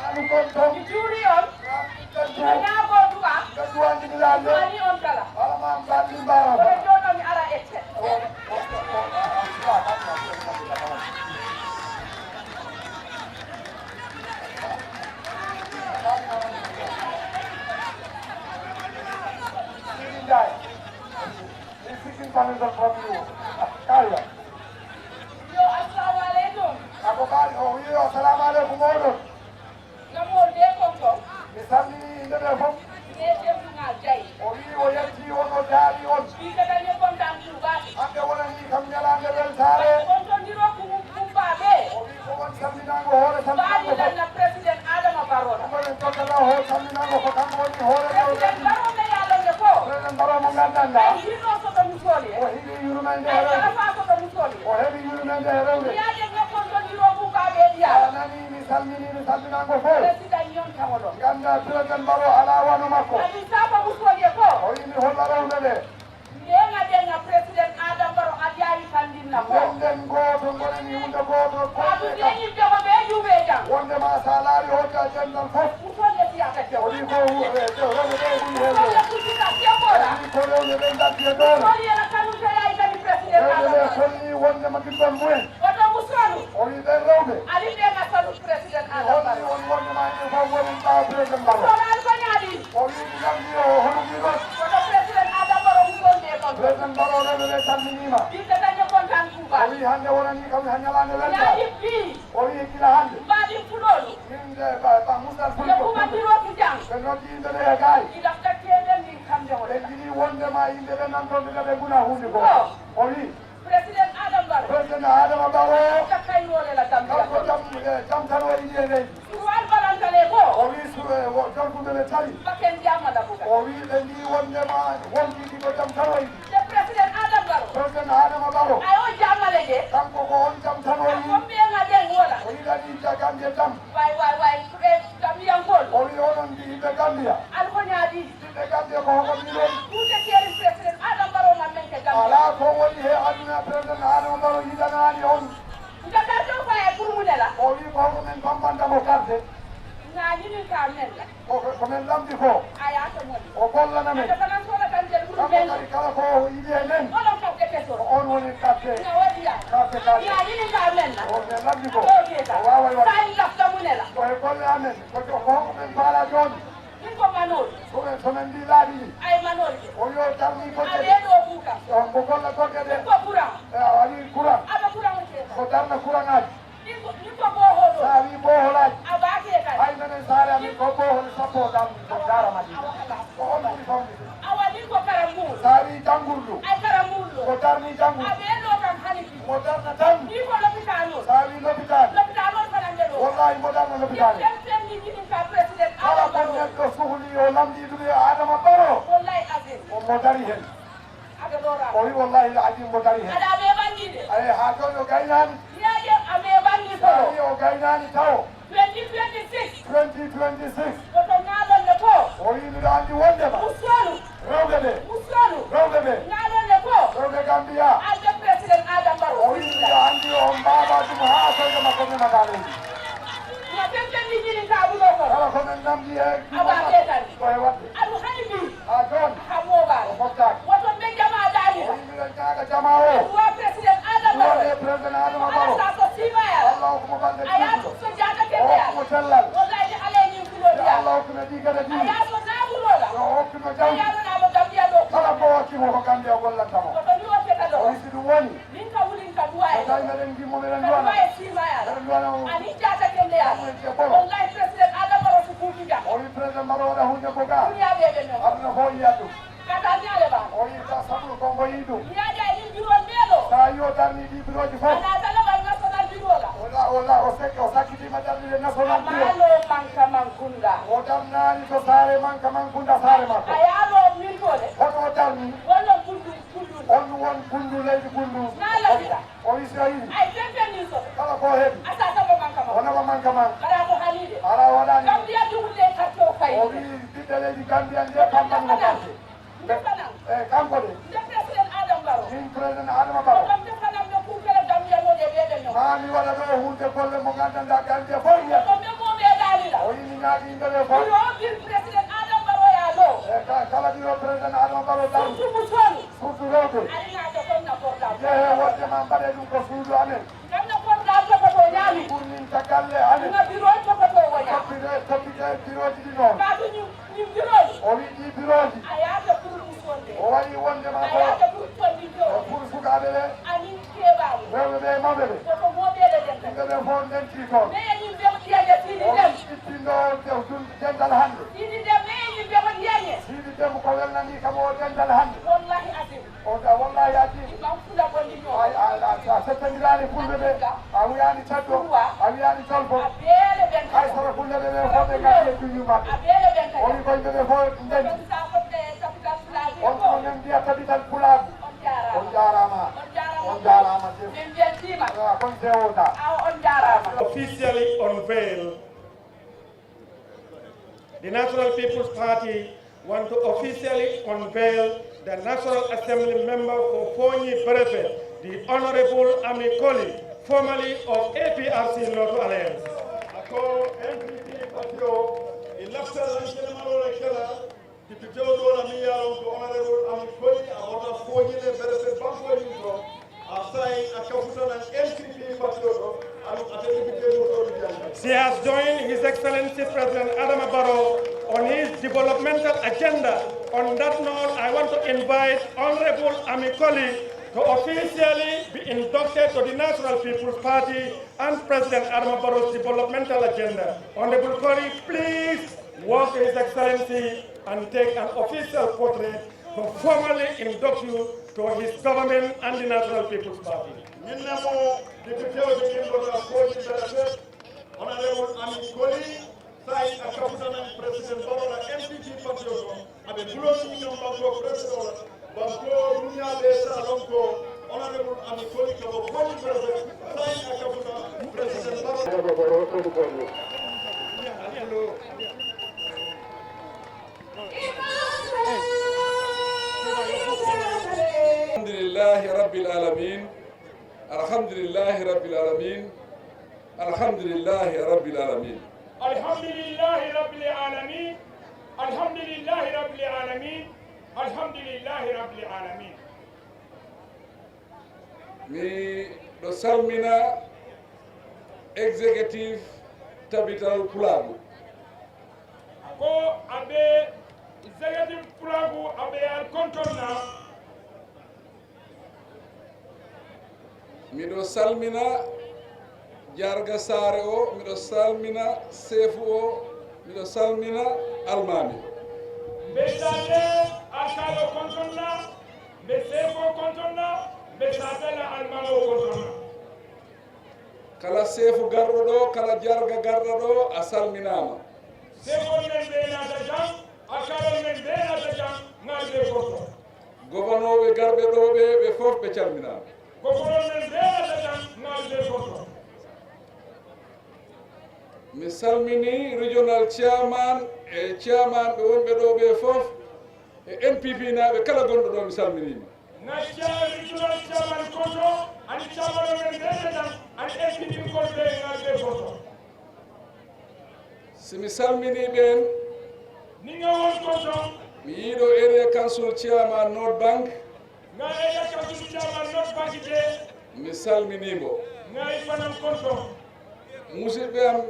Alu kon ton. Mi juuri on. Mi ñaago du'a. Ɓe duwandi mi laalle. Du'ani on kala. Ala ma mbaɗi mbaara. Kono jooni mi ara ette. Sidi Njaay. Mi sikkin panin ton famiyo. Kaya. Yo, assalamu aleykum. Ako ɓaali o wi yo assalamu aleykum oɗon. Namol de kon ko. Mi salmini yimɓe ɓe fof. Ne tefngal jayi. O wi o yetti on o jaari on. Ɓiɓɓe dañe kontan tuubaade. Hannde wonani kam ñalaande weltaare. On ton ndiro kum kumbaaɓe. O wi ko on salminaango hoore salminaango fof. Mbaɗi tan na président Adama Barrow. Ɗum woni tottata hoore salminaango ko kanko woni hoore. Président Barrow me yaalonde ko. Président Barrow mo nganndanɗaa. Ay hinno soto musole. O hiɗi yurmande e rewde. Ay kala fa soto musole. O heɓi yurmande e rewde. Mbiyaade ŋakkon ton ndiro kumbaaɓe e mbiyaa. A nani mi salmini mi salminaango fof. Président ñon tawolo. Ngannda président Barrow alaa wano makko. Amin saba musole ko. O yimi holla rewde de. Ndenga denga président Adam Barrow a yaawi kandinna ko. Nden nden gooto ngonani hunde gooto. Abu ɓe yimɓe ko ɓe juuɓe jam. Wonde ma sa laari hojja jendal fof. Musole fiyata kew. O wi ko hu-, e, e, rewɓe ɓe ɓuri heewde. Musole fiyata kew. O wi ko rewɓe ɓe ngardi e doole. Musole yana kanum to yaawi kadi président Adam Barrow. Rewɓe ɓe konni wonde ma giɗɗon mumen. Woto musolu. O wi ɓen rewɓe. Ali ɓe ngasanu président Adam Barrow. Holli on wonde ma ene fof woni ɓaawo président Barrow. Musolu alkoñaɗi. O wi mi lamndi o hono mi ɗon. Woto président Adam Barrow musol nde kon. Président Barrow rewɓe ɓe salminiima. Yimɓe dañe kontan kuuba. O wi hannde wonani kam ha ñalaande weltaare. Yaani fii. O wi gila hannde. Mbaɗi fuɗolu. Min de ba, ba musal fulɓe. Ɓe kuma ndiro ki jang. Ɓe noddi yimɓe ɓe e gaay. Ila takkeden ni kamɓe woni. Ɓe njiɗi wondema yimɓe ɓe nantonɓe ɓe ɓe nguna hundi ko. Ko. O wi. Président Adam Barrow. Président Adama Barrow. Takkay wole la Gambia. Kanko jam, eh, jam tan o yiɗi e leydi. Suwal balantale ko. O wi su-, eh, wo-, jolfuɓe ɓe tari. Bakken jamma la buga. O wi ɓe mbi wondema wondiɗi ko jam tan o yiɗi. Le président Adam Barrow. Président Adama Barrow. Ay o jammale je. Kanko ko on jam tan o yiɗi. Ko ɓe ngaden wola. O yiɗani jagande jam. Way, way, way, ɓe Gambiyankol. O wi onon ndi yimɓe Gambiya. Alkoñaɗi. Ɓiɓɓe Gambia ko hoko mbiɗon? Duude keeri président Adam Barrow ngam men ke Gambia. Alaa ko woni he aduna président Adama Barrow yiɗanaani on. Nde garde o faye pour mu ne la. O wi ko hoko men bambanta mo carte. Nga ñinin ka men la. Ko, ko men lamdi ko. A yaata mon. O gollana men. Ata kana sola kan jel buru men. Kanko kadi kala ko o yiɗi e men. Onon carte keso. Ko on woni carte. Nga wadiya. Carte carte. Nga ñinin ka men la. O men lamdi ko. O waaway waɗde. Sa yi lafta mu ne la. Ko he golle amen. Ko jo-, ko hoko men faala jooni. Min ko manoɗi. Ko men, so men mbi laabi ɗi. Ay manoɗi. O yo darni goɗɗe. A ɓeeɗo kuuka. On ko golla goɗɗe ɗe. Min ko courant. E, a waɗi courant. Aɗa courant o jeeya. Ko darna courant aji. Min ko, min ko bohol o. Sa wi bohol aji. A baake kadi. Hay menen saare amin ko bohol sappo tan ko darama ɗi. Awa kala. Ko on ɓuri famɗude. Awa min ko karambuul. Sa wi janngurdu. Ay karambuul o. Ko darni janngurdu. A ɓeeɗo tan hani. Mo darna tan. Ni ko lopitaan o. Sa wi lopitaan. Lopitaan o fanande ɗo. Wallahi mo darna lopitaan. Fen fen ni jinin ka président. Kala ko neɗɗo suhli yo lamndiɗum e Adama Barrow. Wallahi azim. O mo dari hen. Aɗa ɗora. O wi wallahi la azim mo dari hen. Aɗa ɓe ɓannginde. Ay ha jooni o gaynaani. Yaade a ɓe ɓanngi solo. Sa wi o gaynaani tawo. Twenty twenty-six. Twenty twenty-six. Woto ŋaalon le ko. O wi miɗo anndi wondema. Musolu. Rewɓe ɓe. Musolu. Rewɓe ɓe. Ŋaalon le ko. Rewɓe Gambia. Alɓe président Adam Barrow. O wi miɗo anndi on mbaaba ɗum haa koyɗe makko memata leydi. Nga fen fen ni jinin ka bulo ko. Kala ko men namdi e. Awa ɓe tan. Ko e waɗde. Aɗu hani mbi. Ha jooni. Ha mooɓaani. O fottaaki. Woto ɓe jama daani. O yimɓe ɓe ñaaga jama o. Duwa président Adama Barrow. Duwa président Adama Barrow. Ala sa so simayal. Allah hokku mo balɗe juutɗo. A yaatu so jaata kende. O hokku mo cellal. Wallahi ni alay ñin fulo biya. Allah hokku mo ɗi gada ɗi. A yaa so naamurola. Yo hokku mo jawdi. A yaa no naamo Gambia ɗo. Kala ko wakki mo ko Gambia gollanta mo. Woto ni o feta ɗo. O wi si ɗum woni. Min ka wulin ka duwa e. Tawi meɗen gimmo meɗen duwana. Ka duwa e simayal. Meɗen duwana o. Ani jaata kende ya. Wallahi président Adama Barrow so kuuki jam. O wi président Barrow waɗa hunde ko ga. Duniya ɓe ɓe non. Aduna fof yiyat ɗum. Kata ñaale ba. O wi sa Yaaja e ɗin birol ɓee ɗoo. Sa yo darni ɗi birooji fof. Ala talaɓal national birol la. O la, o la, o sek-, o sakkitiima darnude national biro. Amalo manka mankunda. O darnaani to saare manka mankunda saare makko. A yaalo min to de. Hoto o darni. Wonno bundu, bundu. On won bundu leydi bundu. Na lafita. O wi si o yiɗi. Ay, ten ten ni so. Kala ko heɓi. Asa sabo manka man. O naɓa manka man. Bara ko halide. Ara waɗani. Kam ndiya dugude katto kay. O wi ɓiɓɓe leydi Gambia nde kamɓe no karte. Ndefanan. E kanko de. Nde President Adam Barrow. Min President Adama Barrow. Ko ndefanan ɓe kuukere Gambia no de ɓe ɓe no. Maa mi waɗa ɗo hunde golle mo nganndanɗaa Gambia fof yiya. Ko ɓe mo ɓe daalira. O yini ñaagi yimɓe ɓe fof. Yo bir President Adam Barrow ya ɗo. E ka-, kala biro President Adama Barrow tan. Surtout mo sonu. Surtout rewɓe. Ari naata kon na portable. Yehe wonde ma mbaɗe ɗum ko suudu amen. Kam na portable ko to ñaami. Pour min ka galle amen. Na biro ko to wona. Toppite, toppite birooji ɗi noon. Ka to ñu Min birooji. O wi ɗi birooji. A yaata pour musonde. O waɗi wondema ko. A yaata pour tondinto. Pour sukaaɓe ɓe. Anin keɓaaɓe. Rewɓe ɓe e mawɓe ɓe. Ko to moɓeele den. Yimɓe ɓe fof ndenti toon. Mais ñin ɓe ɗiyande sidi dem. O wi ittindo de dun-, dental hannde. Sidi dem, mais ñin ɓe ɗiyande. Sidi dem ko welnani kam o dental hannde. Wallahi asim. O da wallahi asim. Imam fula bondi no. Ay, ay, ay, sa settandiraani fulɓe ɓe. A wiyaani caddo, a wiyaani jolfo. Hay sara fulɓe ɓe fof ɓe ngati e duñu maɓɓe. O wi koye ɓe fof ndenti. On ko men mbiya tabital pulaagu. On jaaraama. On jaaraama. Def. Min mbeltiima. Ah, kon sewota. Aw on jaaraama. Officially unveil. The National People's Party want to officially unveil the National Assembly member for Fonyi Berefe, the Honorable Ami Koli, formerly of A P R C North Alliance. Ako N P P patio, i lafta lankene maro la kela, député o ɗo la mi yalon ko Honorable Ami Koli, a wota Fonyi le Berefe Banko Yinto. She has joined His Excellency President Adama Barrow on his developmental agenda. On that note, I want to invite Honorable Ami Koli to officially be inducted to the National People's Party and President Adama Barrow's developmental agenda. Honorable Koli, please walk His Excellency and take an official portrait to formally induct you to his government and the National People's Party. Min ne mo député o de ɗin ɗo ko Koli Berefe, Honorable Ami Koli, sa i a kafuta nan President Barrow la N P P parti o, aɓe bulo ni kam banko President o la, banko dunia ɓe sa lon ko Honorable Ami Koli ka ko Koli Berefe, sa i a kafuta President Barrow. الحمد لله رب العالمين. الحمد لله رب العالمين. الحمد لله رب العالمين. الحمد لله رب العالمين. الحمد لله رب العالمين. الحمد لله رب العالمين. Miɗo salmina executive tabital pulaagu. Ko aɓe executive pulaagu aɓe alkontonna. Miɗo salmina jarga saare o, miɗo salmina seefu o, miɗo salmina almaami. Mbe saate alkaalo kontonna, mbe seefo kontonna, mbe saate la almaalo kontonna. Kala seefu garɗo ɗo, kala jarga garɗo ɗo, a salminaama. Seefo men ɓe naata jam, alkaalo men ɓe naata jam, ngal ɓe koto. Gofanooɓe garɓe ɗo ɓe, ɓe fof ɓe calminaama. Gofanooɓe men ɓe naata jam, ngal ɓe koto. Mi salmini regional chairman e chairman ɓe wonɓe ɗo ɓe fof e N P P naaɓe kala gonɗo ɗo mi salminiima. Nga chairman regional chairman koto ani chairman o men ɓe naata jam ani N P P kon ɓe ngal ɓe koto. Si mi salminii ɓeen, ni nga won koto. Mi yiɗo area council chairman North Bank. Nga area council chairman North Bank de. Mi salminii mo. Nga i fanan koto. Musidɓe am,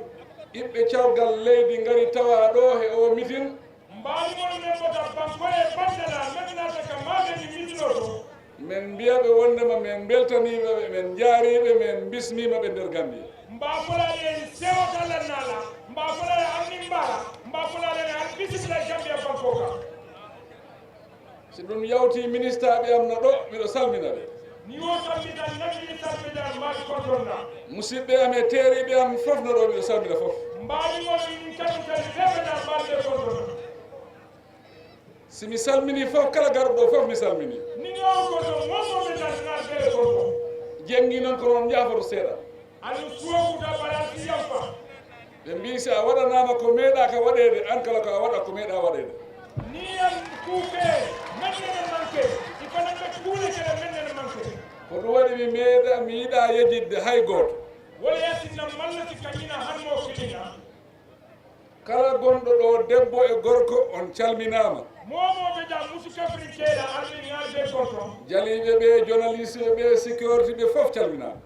ɓiɓɓe cawgal leydi ngari tawa ɗo he o mitin. Mbaali mon men bota banko e bandala men naata ka maɓe ni mitino to. Men mbiya ɓe wondema men mbeltaniima ɓe, men njaariiɓe, men mbismiima ɓe nder Gambia. Mbaa folaade en sewotalla naala, mbaa folaade an min mbaala, mbaa folaade en an bisibila Gambia banko ka. Si ɗum yawti, ministaaɓe am no ɗo, miɗo salmina ɓe. Ni o salmita, natti salmita, mbaɗi kontonna. Musidɓe am e teeriiɓe am fof no ɗo, miɗo salmina fof. Mbaɗi mo min kadi kadi ɓe ɓe ɗan mbaɗi ɓe kontonna. Si mi salmini fof, kala garɗo ɗo fof mi salmini. Ni o koto momo ɓe ɗan ngal ɓe konto. Jenngi noon ko noon njaafoto seeɗa. Ani suwokuta balansi yamfa. Ɓe mbii, si a waɗanaama ko meeɗaaka waɗeede, aan kala ko a waɗa ko meeɗaa waɗeede. Ni en kuuke, men nene manke, i fana ɓe kuule kele men nene manke. Ko ɗum waɗi mi meeɗa, mi yiɗaa yejitde hay gooto. Wala yasinna malla si kañina han mo kilina. Kala gonɗo ɗo, debbo e gorko, on calminaama. Momo ɓe jam musu kafrin keeɗa alli ngal ɓe konto. Jaliiɓe ɓe, journaliste ɓe, sécurité ɓe, fof calminaama.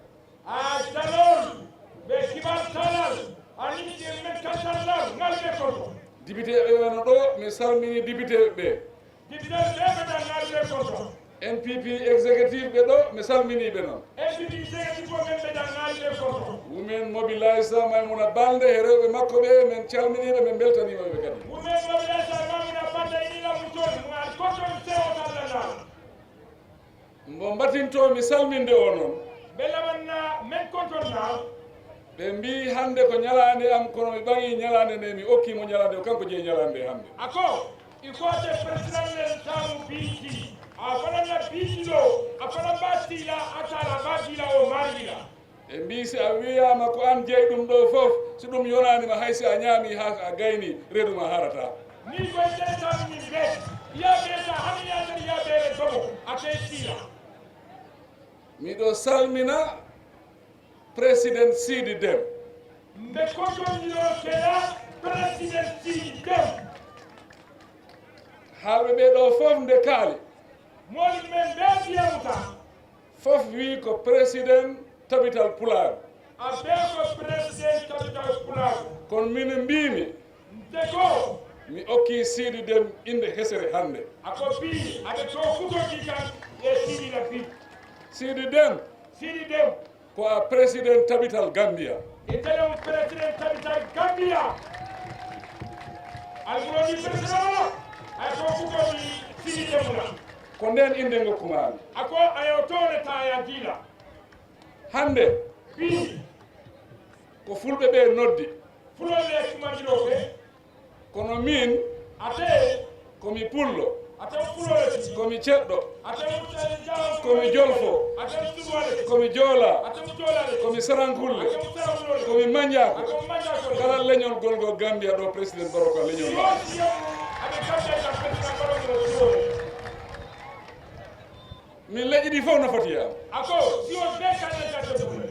A jalol ɓe kibar talal, a ninti men katalal ngal ɓe koto. Député ɓe wano ɗo, mi salmini député ɓe. Député ɓe ɓe ɗan ngal ɓe koto. N P P exécutif ɓe ɗo, mi salmini ɓe noon. N P P exécutif o men ɓe ɗan ngal ɓe koto. Women Mobilizer Maimouna Baldé e rewɓe makko ɓe, men calmini ɓe, men mbeltaniima ɓe kadi. Women Mobilizer Maimouna Baldé ina muton, mo al koton sewo tallanal. Mbo mbatintoo mi salminde o noon. Ɓe lamanna men kontonna. Ɓe mbii hannde ko ñalaande am, kono mi ɓaŋii ñalaande nde, mi okkii mo ñalaande o, kanko jeyi ñalaande nde hannde. Ako, ikote président len tamu biiti. A fanana biiti ɗo, a fana mbatila, a tala mbatila o marila. Ɓe mbii, si a wiyaama ko aan jeyi ɗum ɗo fof, si ɗum yonaani ma, hay si a ñaami haa a gayni, reedu ma haarata. Ni koy tele tan min be, ya be ta hani ya tele ya be le tomo, a te sila. Miɗo salmina Président Sidi Dem. Mbe kotonɗiro kela Président Sidi Dem. Haalɓe ɓe ɗo fof nde kaali. Moni men be diyamuta. Fof wii ko Président Tabital Pulaar. A be ko Président Tabital Pulaar. Kono min mbiimi. Nte ko. Mi okki Sidi Dem innde hesere hannde. A ko bi, a be to kuto di kan, e Sidi la bi. Sidi Dem. Sidi Dem. Ko a Président Tabital Gambia. Italian Président Tabital Gambia. Alburoni Président, a ko kuto di Sidi Dem la. Ko nden innde ngokku maa mi. A ko a yo tole ta ya dila. Hannde, fii, ko fulɓe ɓe noddi. Fulɓe ɓe kumandiro ɓe. Kono min, ate, ko mi pullo. Ate fulɓe. Ko mi ceɗɗo. Ate mutali jam. Ko mi jolfo. Ate suwale. Ko mi joola. Ate mutolale. Ko mi sarankulle. Ate mutaramulo. Ko mi manjaako. Ate manjaako. Kala leñol golgol Gambia ɗo, Président Barrow ko leñol ma. Ate Gambia ka Président Barrow ko. Min leƴƴi ɗi fof no foti yaam. Ako, si on be kan na jate bule.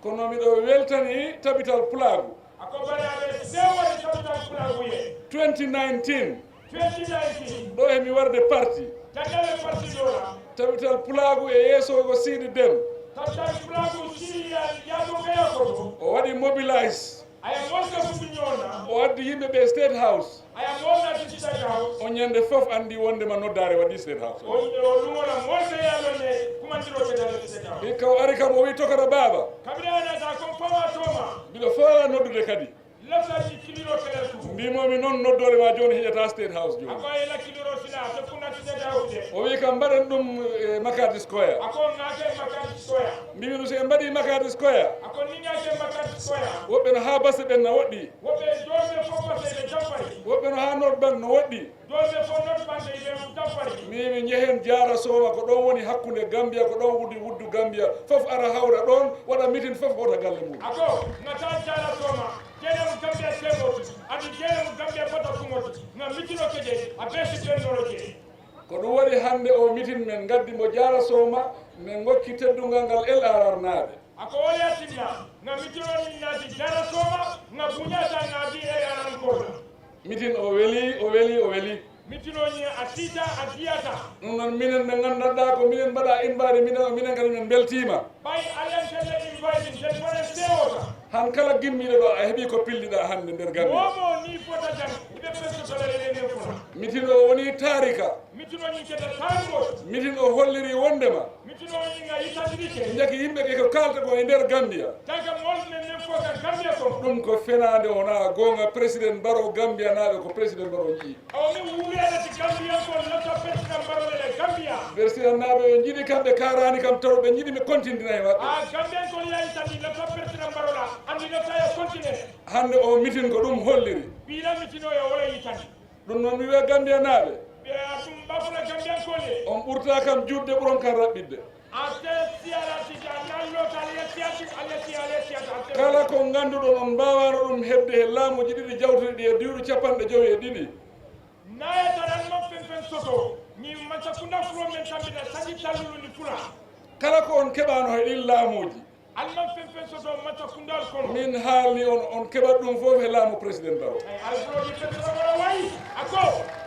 Kono miɗo weltani Tabital Pulaagu. Ako bana be sewa Tabital Pulaagu ye. Twenty nineteen. Twenty nineteen. Ɗo e mi warde parti. Jangale parti dola. Tabital Pulaagu e yeeso ko Sidi Dem. Tabital Pulaagu Sidi ya, ya do be ya ko. O waɗi mobilize. Aya molka futu ñoona. O addi yimɓe ɓe State House. Aya molna ti State House. O ñande fof anndi wonde ma noddaare waɗi State House. O, o lumola molka ya lonne kumandiro ke dala State House. Hikka o ari kam o wi tokara baaba. Kabila na ta kon fama toma. Mbiɗo foola noddude kadi. Lafta ti kiliro kele tu. Mbimomi noon noddoore ma jooni heƴata State House jooni. Ako e la kiliro sila, te kuna ti State House de. O wi kam mbaɗen ɗum e Makati Square. Ako ngake Makati Square. Mbimi ɗum si en mbaɗi Makati Square. Ako ninga ke Makati Square. Woɓɓe no haa Basse ɓen na woɗɗi. Woɓɓe doɓe fof Basse ɓe jampari. Woɓɓe no haa North Bank no woɗɗi. Doɓe fof North Bank ɓe jampari. Mbimi njehen Jaara Sooma ko ɗon woni hakkunde Gambia, ko ɗon wuddi wuddu Gambia. Fof ara hawra ɗon, waɗa mitin fof hota galle mum. Ako, ngata Jaara Sooma, kene mo Gambia temoti, adi kene mo Gambia bata kumoti. Nga mitino kede, a besi bendoro kede. Ko ɗum waɗi hannde o mitin men ngaddi mo Jaara Sooma, men ngokki teddungal ngal L R R naaɓe. Ako o yatinna, nga mitino ni naati Jaara Sooma, nga buñata nga di L R R kola. Mitin o weli, o weli, o weli. Mitino ni a sita, a diyata. Ɗum noon minen ɓe nganndanɗaa ko minen mbaɗa invite, minen, minen kadi min mbeltiima. Ɓay Allen kelle invite, nden mbaɗen sewota. Han kala gimmiiɗo ɗo a heɓi ko pilliɗaa hannde nder Gambia. Momo ni fota jam, iɓe peso salari ɗen nden fota. Mitin o woni taarika. Mitin o ni keta tango. Mitin o holliri wondema. Mitin o ni nga yitandike. Njaki yimɓe ɓe ko kaalta ko e nder Gambia. Taga mol men men fo Ko ka Gambia ko. Ɗum ko fenaande, wonaa goonga. Président Barrow, Gambiyanaaɓe ko Président Barrow njiɗi. O mi wuureede si Gambiyankon lotto Président Barrow le Gambia. Présidentnaaɓe yo njiɗi kam, ɓe kaaraani kam taw ɓe njiɗi mi continue e maɓɓe. A Gambiyankon yayi tan ni lotto Président Barrow la, anndi lotto e continue. Hannde o meeting ko ɗum holliri. Ɓiira meeting o yo wala yi tan. Ɗum noon mi wiya Gambiyanaaɓe. Ɓe a ɗum mbafula Gambiyankon le. On ɓurta kam juutde, ɓuron kam raɓɓiɗde. Ate siyala tija nan lota le siyati ale siyale siyata ate. Kala ko ngannduɗon on mbaawaano ɗum heɓde he laamuuji ɗiɗi jawtuɗi ɗi e duuɓi capanɗe jowi e ɗiɗi. Naye taran ma fen fen soto ni mansa kunda fulo men tambita sanji tallulu ni fula. Kala ko on keɓaano he ɗin laamuuji. Alman fen fen soto mansa kundal kono. Min haalni on, on keɓat ɗum fof he laamu Président Barrow. Ay alfulodi fen soto wala wayi. Ako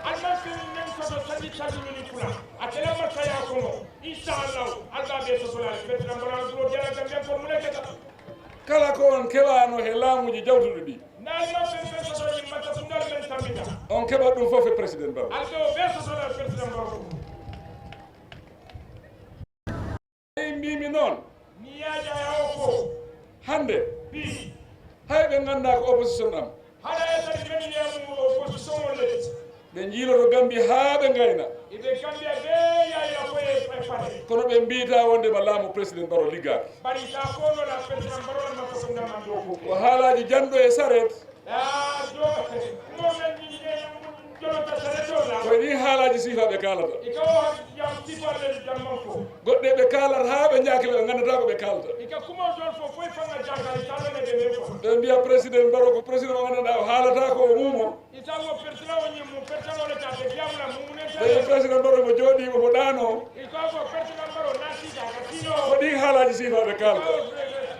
alman fen men soto sanji tallulu ni fula. A tele martaya kono. Inshallah, alba be soto la. Président Barrow alfulodi ala Gambia ko mun keta. Kala ko on keɓaano he laamuuji jawtuɗi ɗi. Nal ma fen fen soto ni mansa kundal men tambita. On keɓat ɗum fof he Président Barrow. Albe o be soto la Président Barrow. Eyi, mbiimi noon. Ni yaaja yawo ko. Hannde. Bi. Hay ɓe nganndaa ko opposition am. Hara e tawi men yamu opposition o le. Ɓe njiiloto Gambi haa ɓe ngayna. Iɓe Gambia be yayi la koye e pare. Kono ɓe mbiita wonde ma laamu Président Barrow liggaaki. Bari ta kono la Président Barrow ma ko sunda man do ko. Ko haalaaji janɗo e sareet. Ah, jo, mo men ni ne jolo ta sare to la. Ko ɗin haalaaji siifa ɓe kaalata. Ika o jam sifa le jam man ko. Goɗɗe ɓe kaalata haa ɓe njaakila, ɓe nganndataa ko ɓe kaalata. Ika kuma jol fo foy fanga jaka ita le ne be ko. Ɓe mbiya Président Barrow ko président mo nganndanɗaa o haalata ko o muumo. Ita wo président o ni mu président o le ta te diam la mu ne ta. Ɓe mbiya Président Barrow mo jooɗii, mo ɗaano. Ita wo président Barrow na si da ka sino. Ko ɗin haalaaji siifa ɓe kaalata.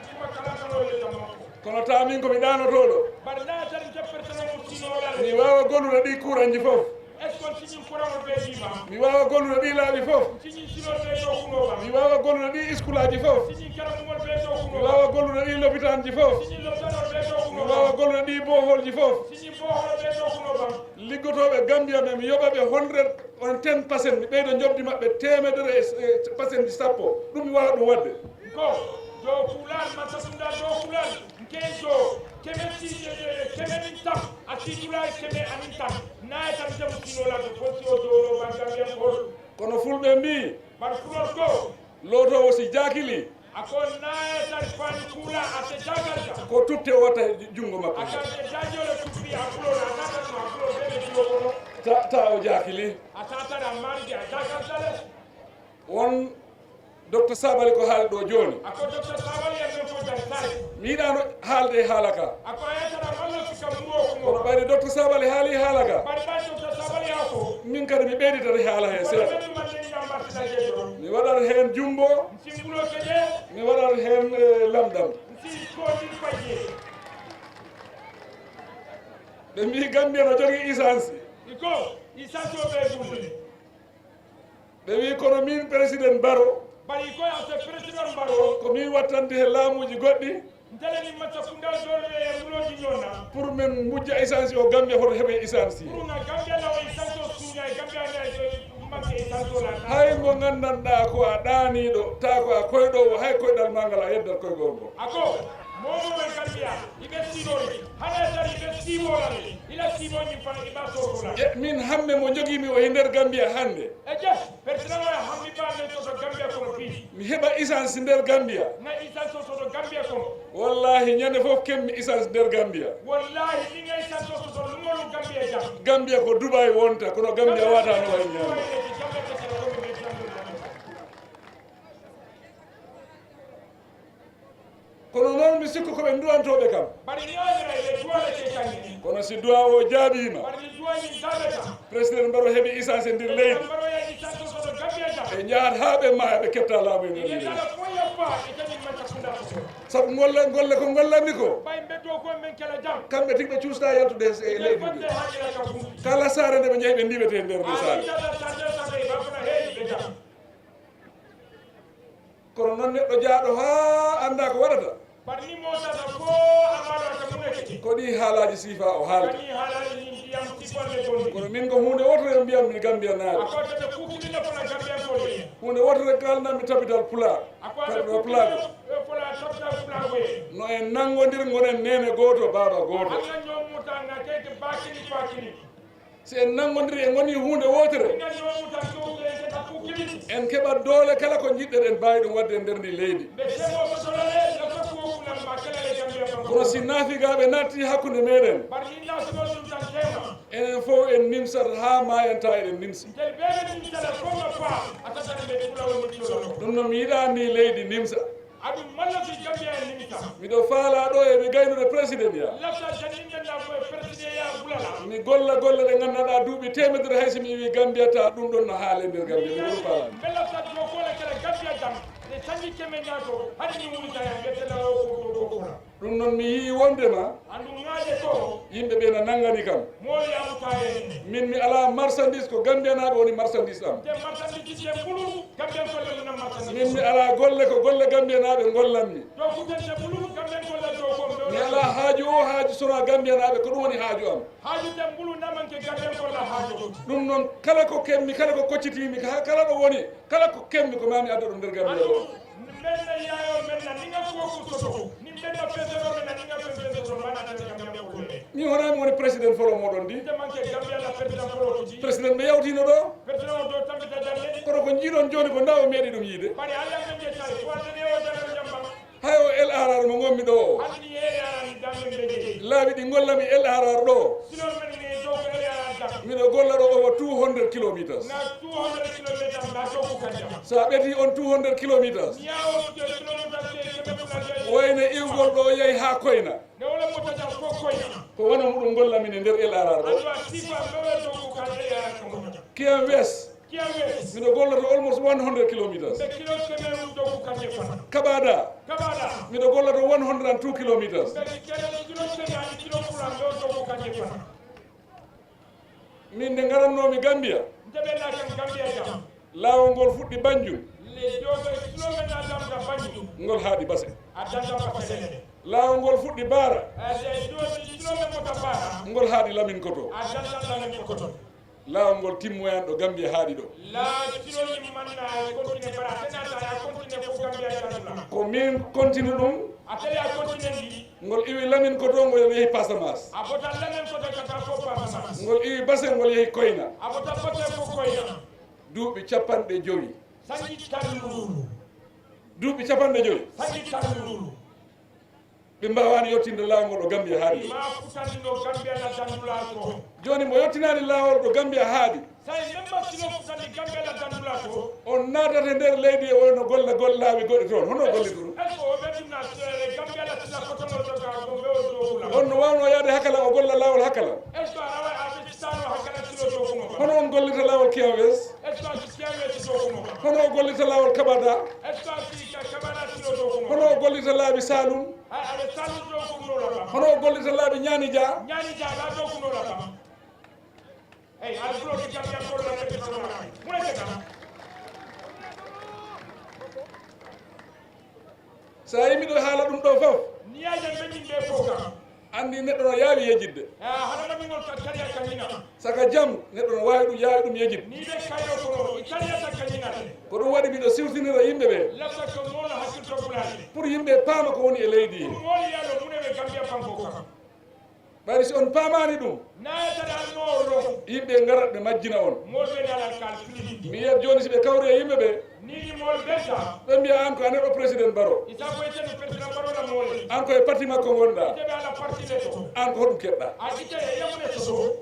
Kuma kala kala o le jam man ko. Kono taa min ko mi ɗaanotooɗo. Bari na tan te personnel mo sino la. Mi waawa gollude ɗi kuranji fof. Est-ce que siñin kuran o be dima? Mi waawa gollude ɗi laabi fof. Siñin sino be do kuno ba. Mi waawa gollude ɗi iskulaaji fof. Siñin karam mo be do kuno. Mi waawa gollude ɗi lopitaanji fof. Siñin lopitano be do kuno. Mi waawa gollude ɗi boholji fof. Siñin bohol be do kuno ba. Liggotooɓe Gambia ɓe, mi yoɓa ɓe hundred and ten percent, mi ɓeyda njoɓdi maɓɓe teemedere e, e percent sappo. Ɗum mi waawa ɗum waɗde. Ko dow kuulal, Mansa Sunda dow kuulal, nke jo, keme si, keme min tam, a si dula keme anin tam. Na e tam jamu sino la do, ko si o do lo ban Gambia ko. Kono Fulɓe mbii, bar kulol ko. Lootoowo si jaakili. A ko na e tar fani kuula a te jagalta. Ko tutte o watta junngo makko. A ka te jajole tuppi a kulo na tata no a kulo bebe jiwo kono. Ta, ta o jaakili. A tata da mari a jagalta le. Won Docteur Sabali ko haali ɗo jooni. A ko Docteur Sabali e men ko jan sare. Mi yiɗaano haalde e haala ka. A ko a yetata mallo sika muro ko. Kono ɓayde Docteur Sabali haali haala ka. Bari ɓay Docteur Sabali a ko. Min kadi mi ɓeyditata haala he seeɗa. Bari ɓe ɗum mande ni ambassadeur de ɗo. Mi waɗat heen jummbo. Simbulo kede. Mi waɗat heen, eh, lamndam. Si ko ɗin fayde. Ɓe mbii Gambia no jogii essence. Iko, essence o ɓe ɗum. Ɓe wii, kono min, Président Barrow, bari ko a se Président Barrow. Ko min wattante he laamuuji goɗɗi. Ntele ni Mansa Kunda dole e muloji ñonna. Pour min mbujja essence o, Gambia hoto heɓe essence. Pour nga Gambia lawa essence o suña e Gambia na e manque essence o la. Hay mo nganndanɗaa ko a ɗaaniiɗo, taa ko a koyɗoowo, hay koyɗal maa ngal a yeddat koygol ngol. Ako, momo e Gambia, iɓe sinori, hana e tari iɓe simorani, ila simoñi fan iɓa sotola. E min hamme mo jogiimi o e nder Gambia hannde. E je, président o e hammi ba men soto Gambia kono bi. Mi heɓa essence nder Gambia. Na essence o soto Gambia kono. Wallahi, ñande fof kemmi essence nder Gambia. Wallahi, ɗin essence o soto lumolu Gambia jam. Gambia ko Dubai wonta, kono Gambia wata no wayi ñande. Kono noon mi sikku ko ɓe duwantooɓe kam. Bari ni o yira e duwa le ke kanni. Kono si duwa o jaabiima. Bari ni duwa ni zabeta. Président Barrow heɓi essence e nder leydi. Baro ya essence o soto Gambia jam. Ɓe njahat haa ɓe maaya, ɓe kepta laamu e nder leydi. Ina dala ko ya fa e tani Mansa Kunda ko. Sabu golle, golle ko gollanmi ko. Bay mbe do ko men kala jam. Kamɓe tigi ɓe cuustaa yaltude e leydi ndi. Kala saare nde ɓe njehi ɓe ndiwete e nder nde saare. Kono noon neɗɗo jaaɗo haa anndaa ko waɗata. Bari ni mo tata ko amara ka muneke. Ko ɗi haalaaji siifa o haalta. Bari ni haalaaji ni Yam sippande gonɗi. Kono min ko huunde wootere mbiyammi Gambia naaɓe. A ko tata kukkilina fana Gambiyankooɓe. Huunde wootere kalnammi tabital Pulaar. A ko tata tabital Pulaar. Kukkilina fana tabital Pulaar. No en nanngondir, ngonen neene gooto, baaba gooto. Alla ñoomuta nga keke bakini bakini. Si en nanngondiri, en ngoni huunde wootere. Nga ñoomuta kewle kata kukkilini. En keɓa doole kala ko njiɗɗen en mbaawi ɗum waɗde e nder ndi leydi. Mbe semo sotolale, nga fo ko kulan ma kala le Gambia fam. Kono si naafigaaɓe naatti hakkunde meɗen, bari ni na sotol ɗum tan tema. Enen fof en nimsat haa maayanta eɗen nimsi. Ntel ɓeɓe nimsata foma fa, a tatan ɓe kula woni ɗum. Ɗum noon mi yiɗaa ndi leydi nimsa. Aɗum malla fi Gambia e nimsa. Miɗo faalaa ɗo e mi gaynude président ya. Lafta tan yimɓe nda ko e président ya bulala. Mi golla golle ɗe nganndanɗaa duuɓi teemedere hay si mi iwi Gambia ta ɗum ɗon no haale nder Gambia. Mi ɗum faalaa. Mbe lafta jokole kala Gambia jam. Ɗe sanji keme ñaato, haɗi mi wulita ya, ɓe tela o ko ɗo ɗo kola. Ɗum noon mi yii wondema. Andu ŋaaje ko. Yimɓe ɓe na nanngani kam. Moolu yaamuta e. Min mi alaa marchandise, ko Gambiyanaaɓe woni marchandise am. Te marchandise te bulu, Gambiyankoɓe wona marchandise. Min mi alaa golle, ko golle Gambiyanaaɓe ngollanmi. Donc te bulu, Gambiyankoɓe do ko. Mi alaa haaju o haaju sona Gambiyanaaɓe, ko ɗum woni haaju am. Haaju te bulu namanke Gambiyankoɓe haaju. Ɗum noon kala ko kemmi, kala ko koccitiimi, ka-, kala ɗo woni, kala ko kemmi ko maa mi adda ɗum nder Gambia ɗo. Andu, men na yaayo, men na ninga ko ko soto. Ni men na pesero, men na ninga pe-, pesero, mana nder Gambia ko le. Mi wona mi woni président folo moɗon di. Te manke Gambia la président folo to di. Président ɓe yawtino ɗo. Président o do tambita darde. Kono ko jiiɗon jooni ko nda o meeɗi ɗum yiide. Bari Alla men je tay, ko Alla ne o darde jamba. Hay o L R R mo ngonmi ɗo o. Anni e yaran dambe mbeje. Laabi ɗi ngollami L R R ɗo. Silor men ne do ko e yaran dam. Miɗo golla ɗo over two hundred kilometers. Na two hundred kilometers na do ko kanja. So a ɓetii on two hundred kilometers, yawo kilometers te kebe kula. Wayno iwgol ɗo yahi haa Koyna. Ne wala mota ta ko Koyna. Ko wano muɗum gollami ne nder L R R ɗo. Alwa sifa mbewe do ko kanja ya ko. Kiam West. Kiam West. Miɗo golla to almost one hundred kilometers. Mbe kilo kebe mum do ko kanje fana. Kabada. Kabada. Miɗo golla to one hundred and two kilometers. Mbe kilo kilo kebe ani kilo kula mbe do ko kanje fana. Min nde ngarannomi Gambia. Nde ɓe laajam Gambia jam. Laawol ngol fuɗɗi Banjul. Le dogo kilo men na dam da Banjul. Ngol haaɗi Base. A dam da Base. Laawol ngol fuɗɗi Baara. A de do kilo men mo ta Baara. Ngol haaɗi Lamin Koto. A dam da Lamin Koto. Laawol ngol timmoyaani ɗo Gambia haaɗi ɗo. La kilo ni manna continue bara tenata ya continue ko Gambia jam la. Ko min continue ɗum. A tele a continue ndi. Ngol iwi Lamin Koto, ngol yehi Pasamaas. A bota Lamin Koto kata ko Pasamaas. Ngol iwi Base, ngol yehi Koyna. A bota Base ko Koyna. Duuɓi capanɗe jowi. Sanji tan luulu. Duuɓi capanɗe jowi. Sanji tan luulu. Ɓe mbaawaani yettinde laawol ɗo Gambia haaɗi. Ma futandi no Gambia na dandula ko. Jooni mo yettinaani laawol ɗo Gambia haaɗi. Sai memba sino futandi Gambia la dandula ko. On naatata nder leydi e wonno golla gollaaɓe goɗɗi toon. Hono o gollitoro? Est-ce que o ɓe tunna, eh, Gambia la sila kotono to ka Gombe o do kula? On no waawno yaade hakala o golla laawol hakala? Est-ce que a rawa a ɓe sano hakala silo do kuma ba? Hono on gollita laawol Kiam West? Est-ce que a si Kiam West do kuma ba? Hono o gollita laawol Kabada? Est-ce que a si ka Kabada silo do kuma ba? Hono o gollita laabi Saalum? Hay a ɓe Saalum do kuma no la ba? Hono o gollita laabi Ñaani Dia? Ñaani Dia la do kuma no la ba? Hey, al bloki Gambia ko la ke to la. Muna ke ta. So a yii miɗo haala ɗum ɗo fof. Ni ya jan be min be ko ka. Anndi neɗɗo no yaawi yejjitde. Ah, hada ma min ka kariya ka mina. Saka jam, neɗɗo no waawi ɗum, yaawi ɗum yejjitde. Ni be kayo ko, i kariya ta ka mina. Ko ɗum waɗi miɗo siwtinira yimɓe ɓe. Lafta ko mola hakil to bulani. Pour yimɓe paama ko woni e leydi. Pour mola yalo mune be Gambia fanko ka. Ɓayri si on paamaani ɗum, naayata almoolo. Yimɓe ngarat ɓe majjina on. Mool ɓe nalal kal fili. Mi yiyat jooni si ɓe kawri e yimɓe ɓe. Ni ni mool ɓe ta. Ɓe mbiya aan ko a neɗɗo président Baro. Isa ko ite no président Baro la mool. Aan ko e parti makko ngonɗaa. Ite ɓe ala parti le to. Aan ko hoɗum keɓɗaa? A ite e yamune soso.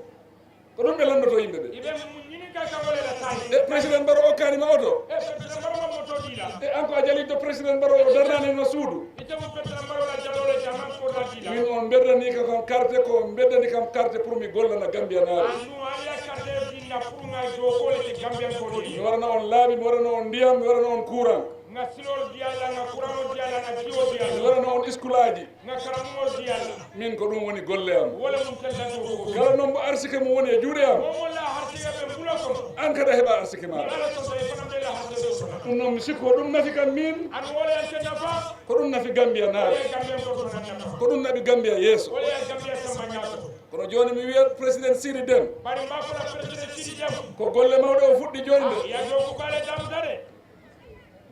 Ko ɗum ɓe lanndoto yimɓe ɓe. Iɓe mu-, ñini ka ka wole la tayi. E président Baro okkaani ma oto. E président Baro ma moto dila. E aan ko a jaliiɗo président Baro o darnaani no suudu. Ite mo président Baro la jalole jaman ko la dila. Min on beddani ka kam carte, ko on beddani kam carte pour mi gollana Gambia naaɓe. Andu aliya carte dinna pour nga jokole te Gambia ko. Mi warana on laabi, mi warana on ndiyam, mi warana on courant. Nga silol diyala, nga courant diyala, nga jiwo diyala. Mi warana on iskulaaji. Nga karamugol diyala. Min ko ɗum woni golle am. Wala mun tella do ko. Kala noon mo arsike mum woni e juuɗe am. Momo la harsiga be bula ko. Aan kadi a heɓa arsike ma. Ala to be fana be la harsiga so. Ɗum noon mi sikko ɗum nafi kam min. An wala yan nafa. Ko ɗum nafi Gambia naaɓe. Wala Gambia ko nafa. Ko ɗum nafi Gambia yeeso. Wala Gambia samba nyato. Kono jooni mi wiya Président Sidi Déme. Bari mbaa ko la Président Sidi Déme. Ko golle mawɗe o fuɗɗi jooni de. Ya joku bale damtare.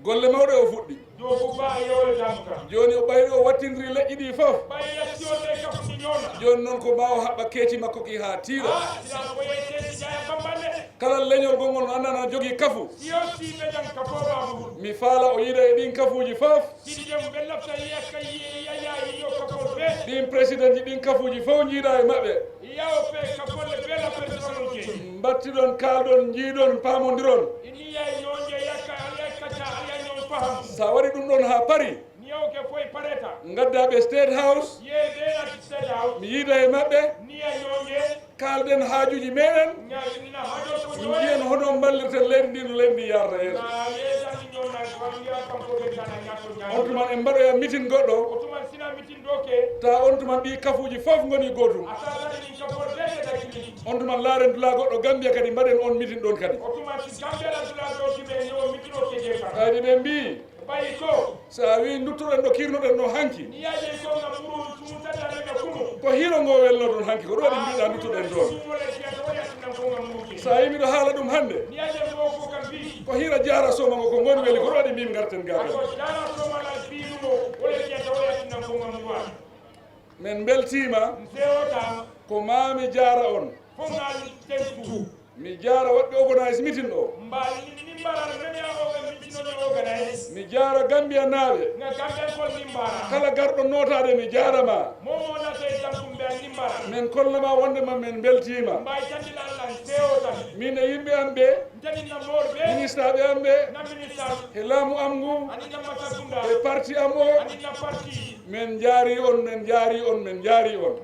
Golle mawɗe o fuɗɗi. Joku ba yewle damka. Jooni o ɓayri o wattindiri leƴƴi ɗi fof. Ɓay yatti o de kafu ɗi ñoona. Jooni noon ko ma o haɓɓa keeci makko ki haa tiira. Ah, sina ko ye keeci jaya bambande. Kala leñol gongol no annda na jogii kafu. Iyo si ɓe jan kafu ba mu. Mi faala o yiida e ɗin kafuuji fof. Sidi Déme ɓe lafta yiyakka yiyaya yiyo kafol ɓe. Ɗin président ji ɗin kafuuji fof njiida e maɓɓe. Yaw ɓe kafolle ɓe la personne je. Mbattiɗon, kaalɗon, njiiɗon, paamondiron. Ini ya ñonje yakka yakka ta ya ñon faham. Sa waɗi ɗum ɗon haa pari. Niyaw ke foy pareta. Ngadda ɓe State House. Ye ɓe la State House. Mi yiida e maɓɓe. Niya ñonje. Kaalden haajuuji meɗen. Ñañina hajo ko ñoye. Njiyen hono mballirten leydi ndi no leydi ndi yarata yeeso. Na ye tan ñon na ko ya kanko ɓe kana ñato ñato. On tuma en mbaɗoya mitin goɗɗo. O tuma sina mitin doke. Ta on tuma ɗi kafuuji fof ngoni gootum. A tata ɗin kafol ɓe ɓe dakili. On tuma laaren dula goɗɗo Gambia kadi mbaɗen on mitin ɗon kadi. O tuma si Gambia la dula doki ɓe yo mitin o ke je ka. Kadi ɓe mbi. Ɓay ko. So a wii nduttoɗen ɗo kirnoɗen ɗo hanki. Ni yaje ko ngam muru sumu tata ne ka kumo. Ko hiro ngo welno ɗon hanki, ko ɗum waɗi mbiɗa nduttoɗen ɗon. Sumu le kiya to ya sunan ko ngam muru. So a yii miɗo haala ɗum hannde. Ni yaje mo ko kam bi. Ko hira jaara soma ngo ko ngon weli, ko ɗum waɗi mbimi ngarten gaaten. Ako jaara soma la bi mo, wala kiya to ya sunan ko ngam muru. Men mbeltiima. Msewota. Ko maa mi jaara on. Fof ngal tentu. Mi jaara waɗɓe organise mitin o. Mba ni mbara mene o ɓe mitin o organise. Mi jaara Gambia naaɓe. Nga Gambia kol ni mbara. Kala garɗo nootaade mi jaarama. Momo na te tankum be ni mbara. Men kollama wonde ma men mbeltiima. Mba tandi la la sewota. Min e yimɓe am ɓe. Ministaɓe am ɓe, e laamu am ngu, e parti am o, men njaari on, men njaari on, men njaari on.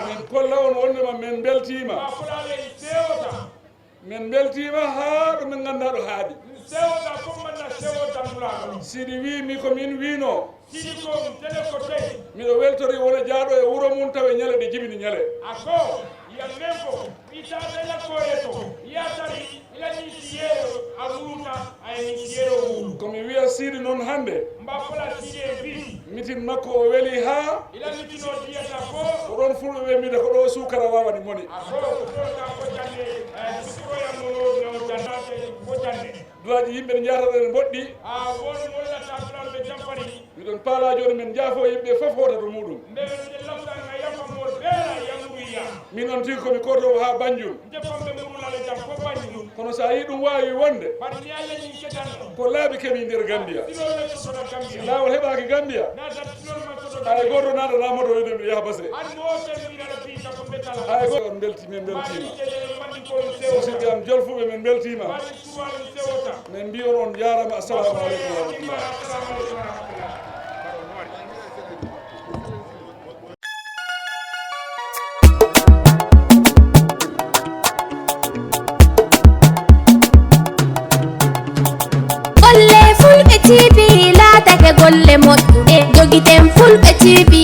Men kolla on wondema men mbeltiima. Men mbeltiima haa ɗo men ngannda ɗo haaɗi. Sidi wii mi ko min wiino. Sidi ko tele ko tey. Miɗo weltori wona jaaɗo e wuro mum tawa e ñale ɗe jibini ñale. A ko, ya men ko, ita bela ko e to, ya tari, ila ni siyero, a wuluta, a ni siyero wulu. Ko mi wiya Sidi noon hannde. Mba fola Sidi e bi. Mitin makko o weli haa. Ila mitin o diyata ko. Ko ɗon fulɓe ɓe mbiyata ko ɗo suukara waawani moni. A ko, ko ɗon ka ko jande, eh, sukuro ya mono, no jandate ko jande. Dulaaji yimɓe ne njahata ɗen mboɗɗi. A won wallata fulɓe jampani. Miɗon paala jooni men njaafo yimɓe fof hoota to muɗum. Nde ɓe lafta nga yamma mo ɓeera yamruya. Min on tigi ko mi kootoowo haa Banjul. Nde famɓe murulale jam ko Banjul. Kono so a yii ɗum waawi wonde. Bari ni Alla ñin kedan. Ko laabi keɓi nder Gambia. Sino le sosoɗa Gambia. Laawol heɓaaki Gambia. Nata sino ma sosoɗa. Hay gooto naatana moto wiide miɗo yaha base. An mo te mi rara fi ka ko betala. Hay gooto on mbelti, men mbeltiima. Mandi jele mandi ko sewo. Musidɓe am jolfuɓe, men mbeltiima. Mandi Men mbiyon on jaarama, assalamu aleykum wa rahmatullah. Golle Fulɓe T V laatake golle moƴƴuɗe, jogiten Fulɓe T V.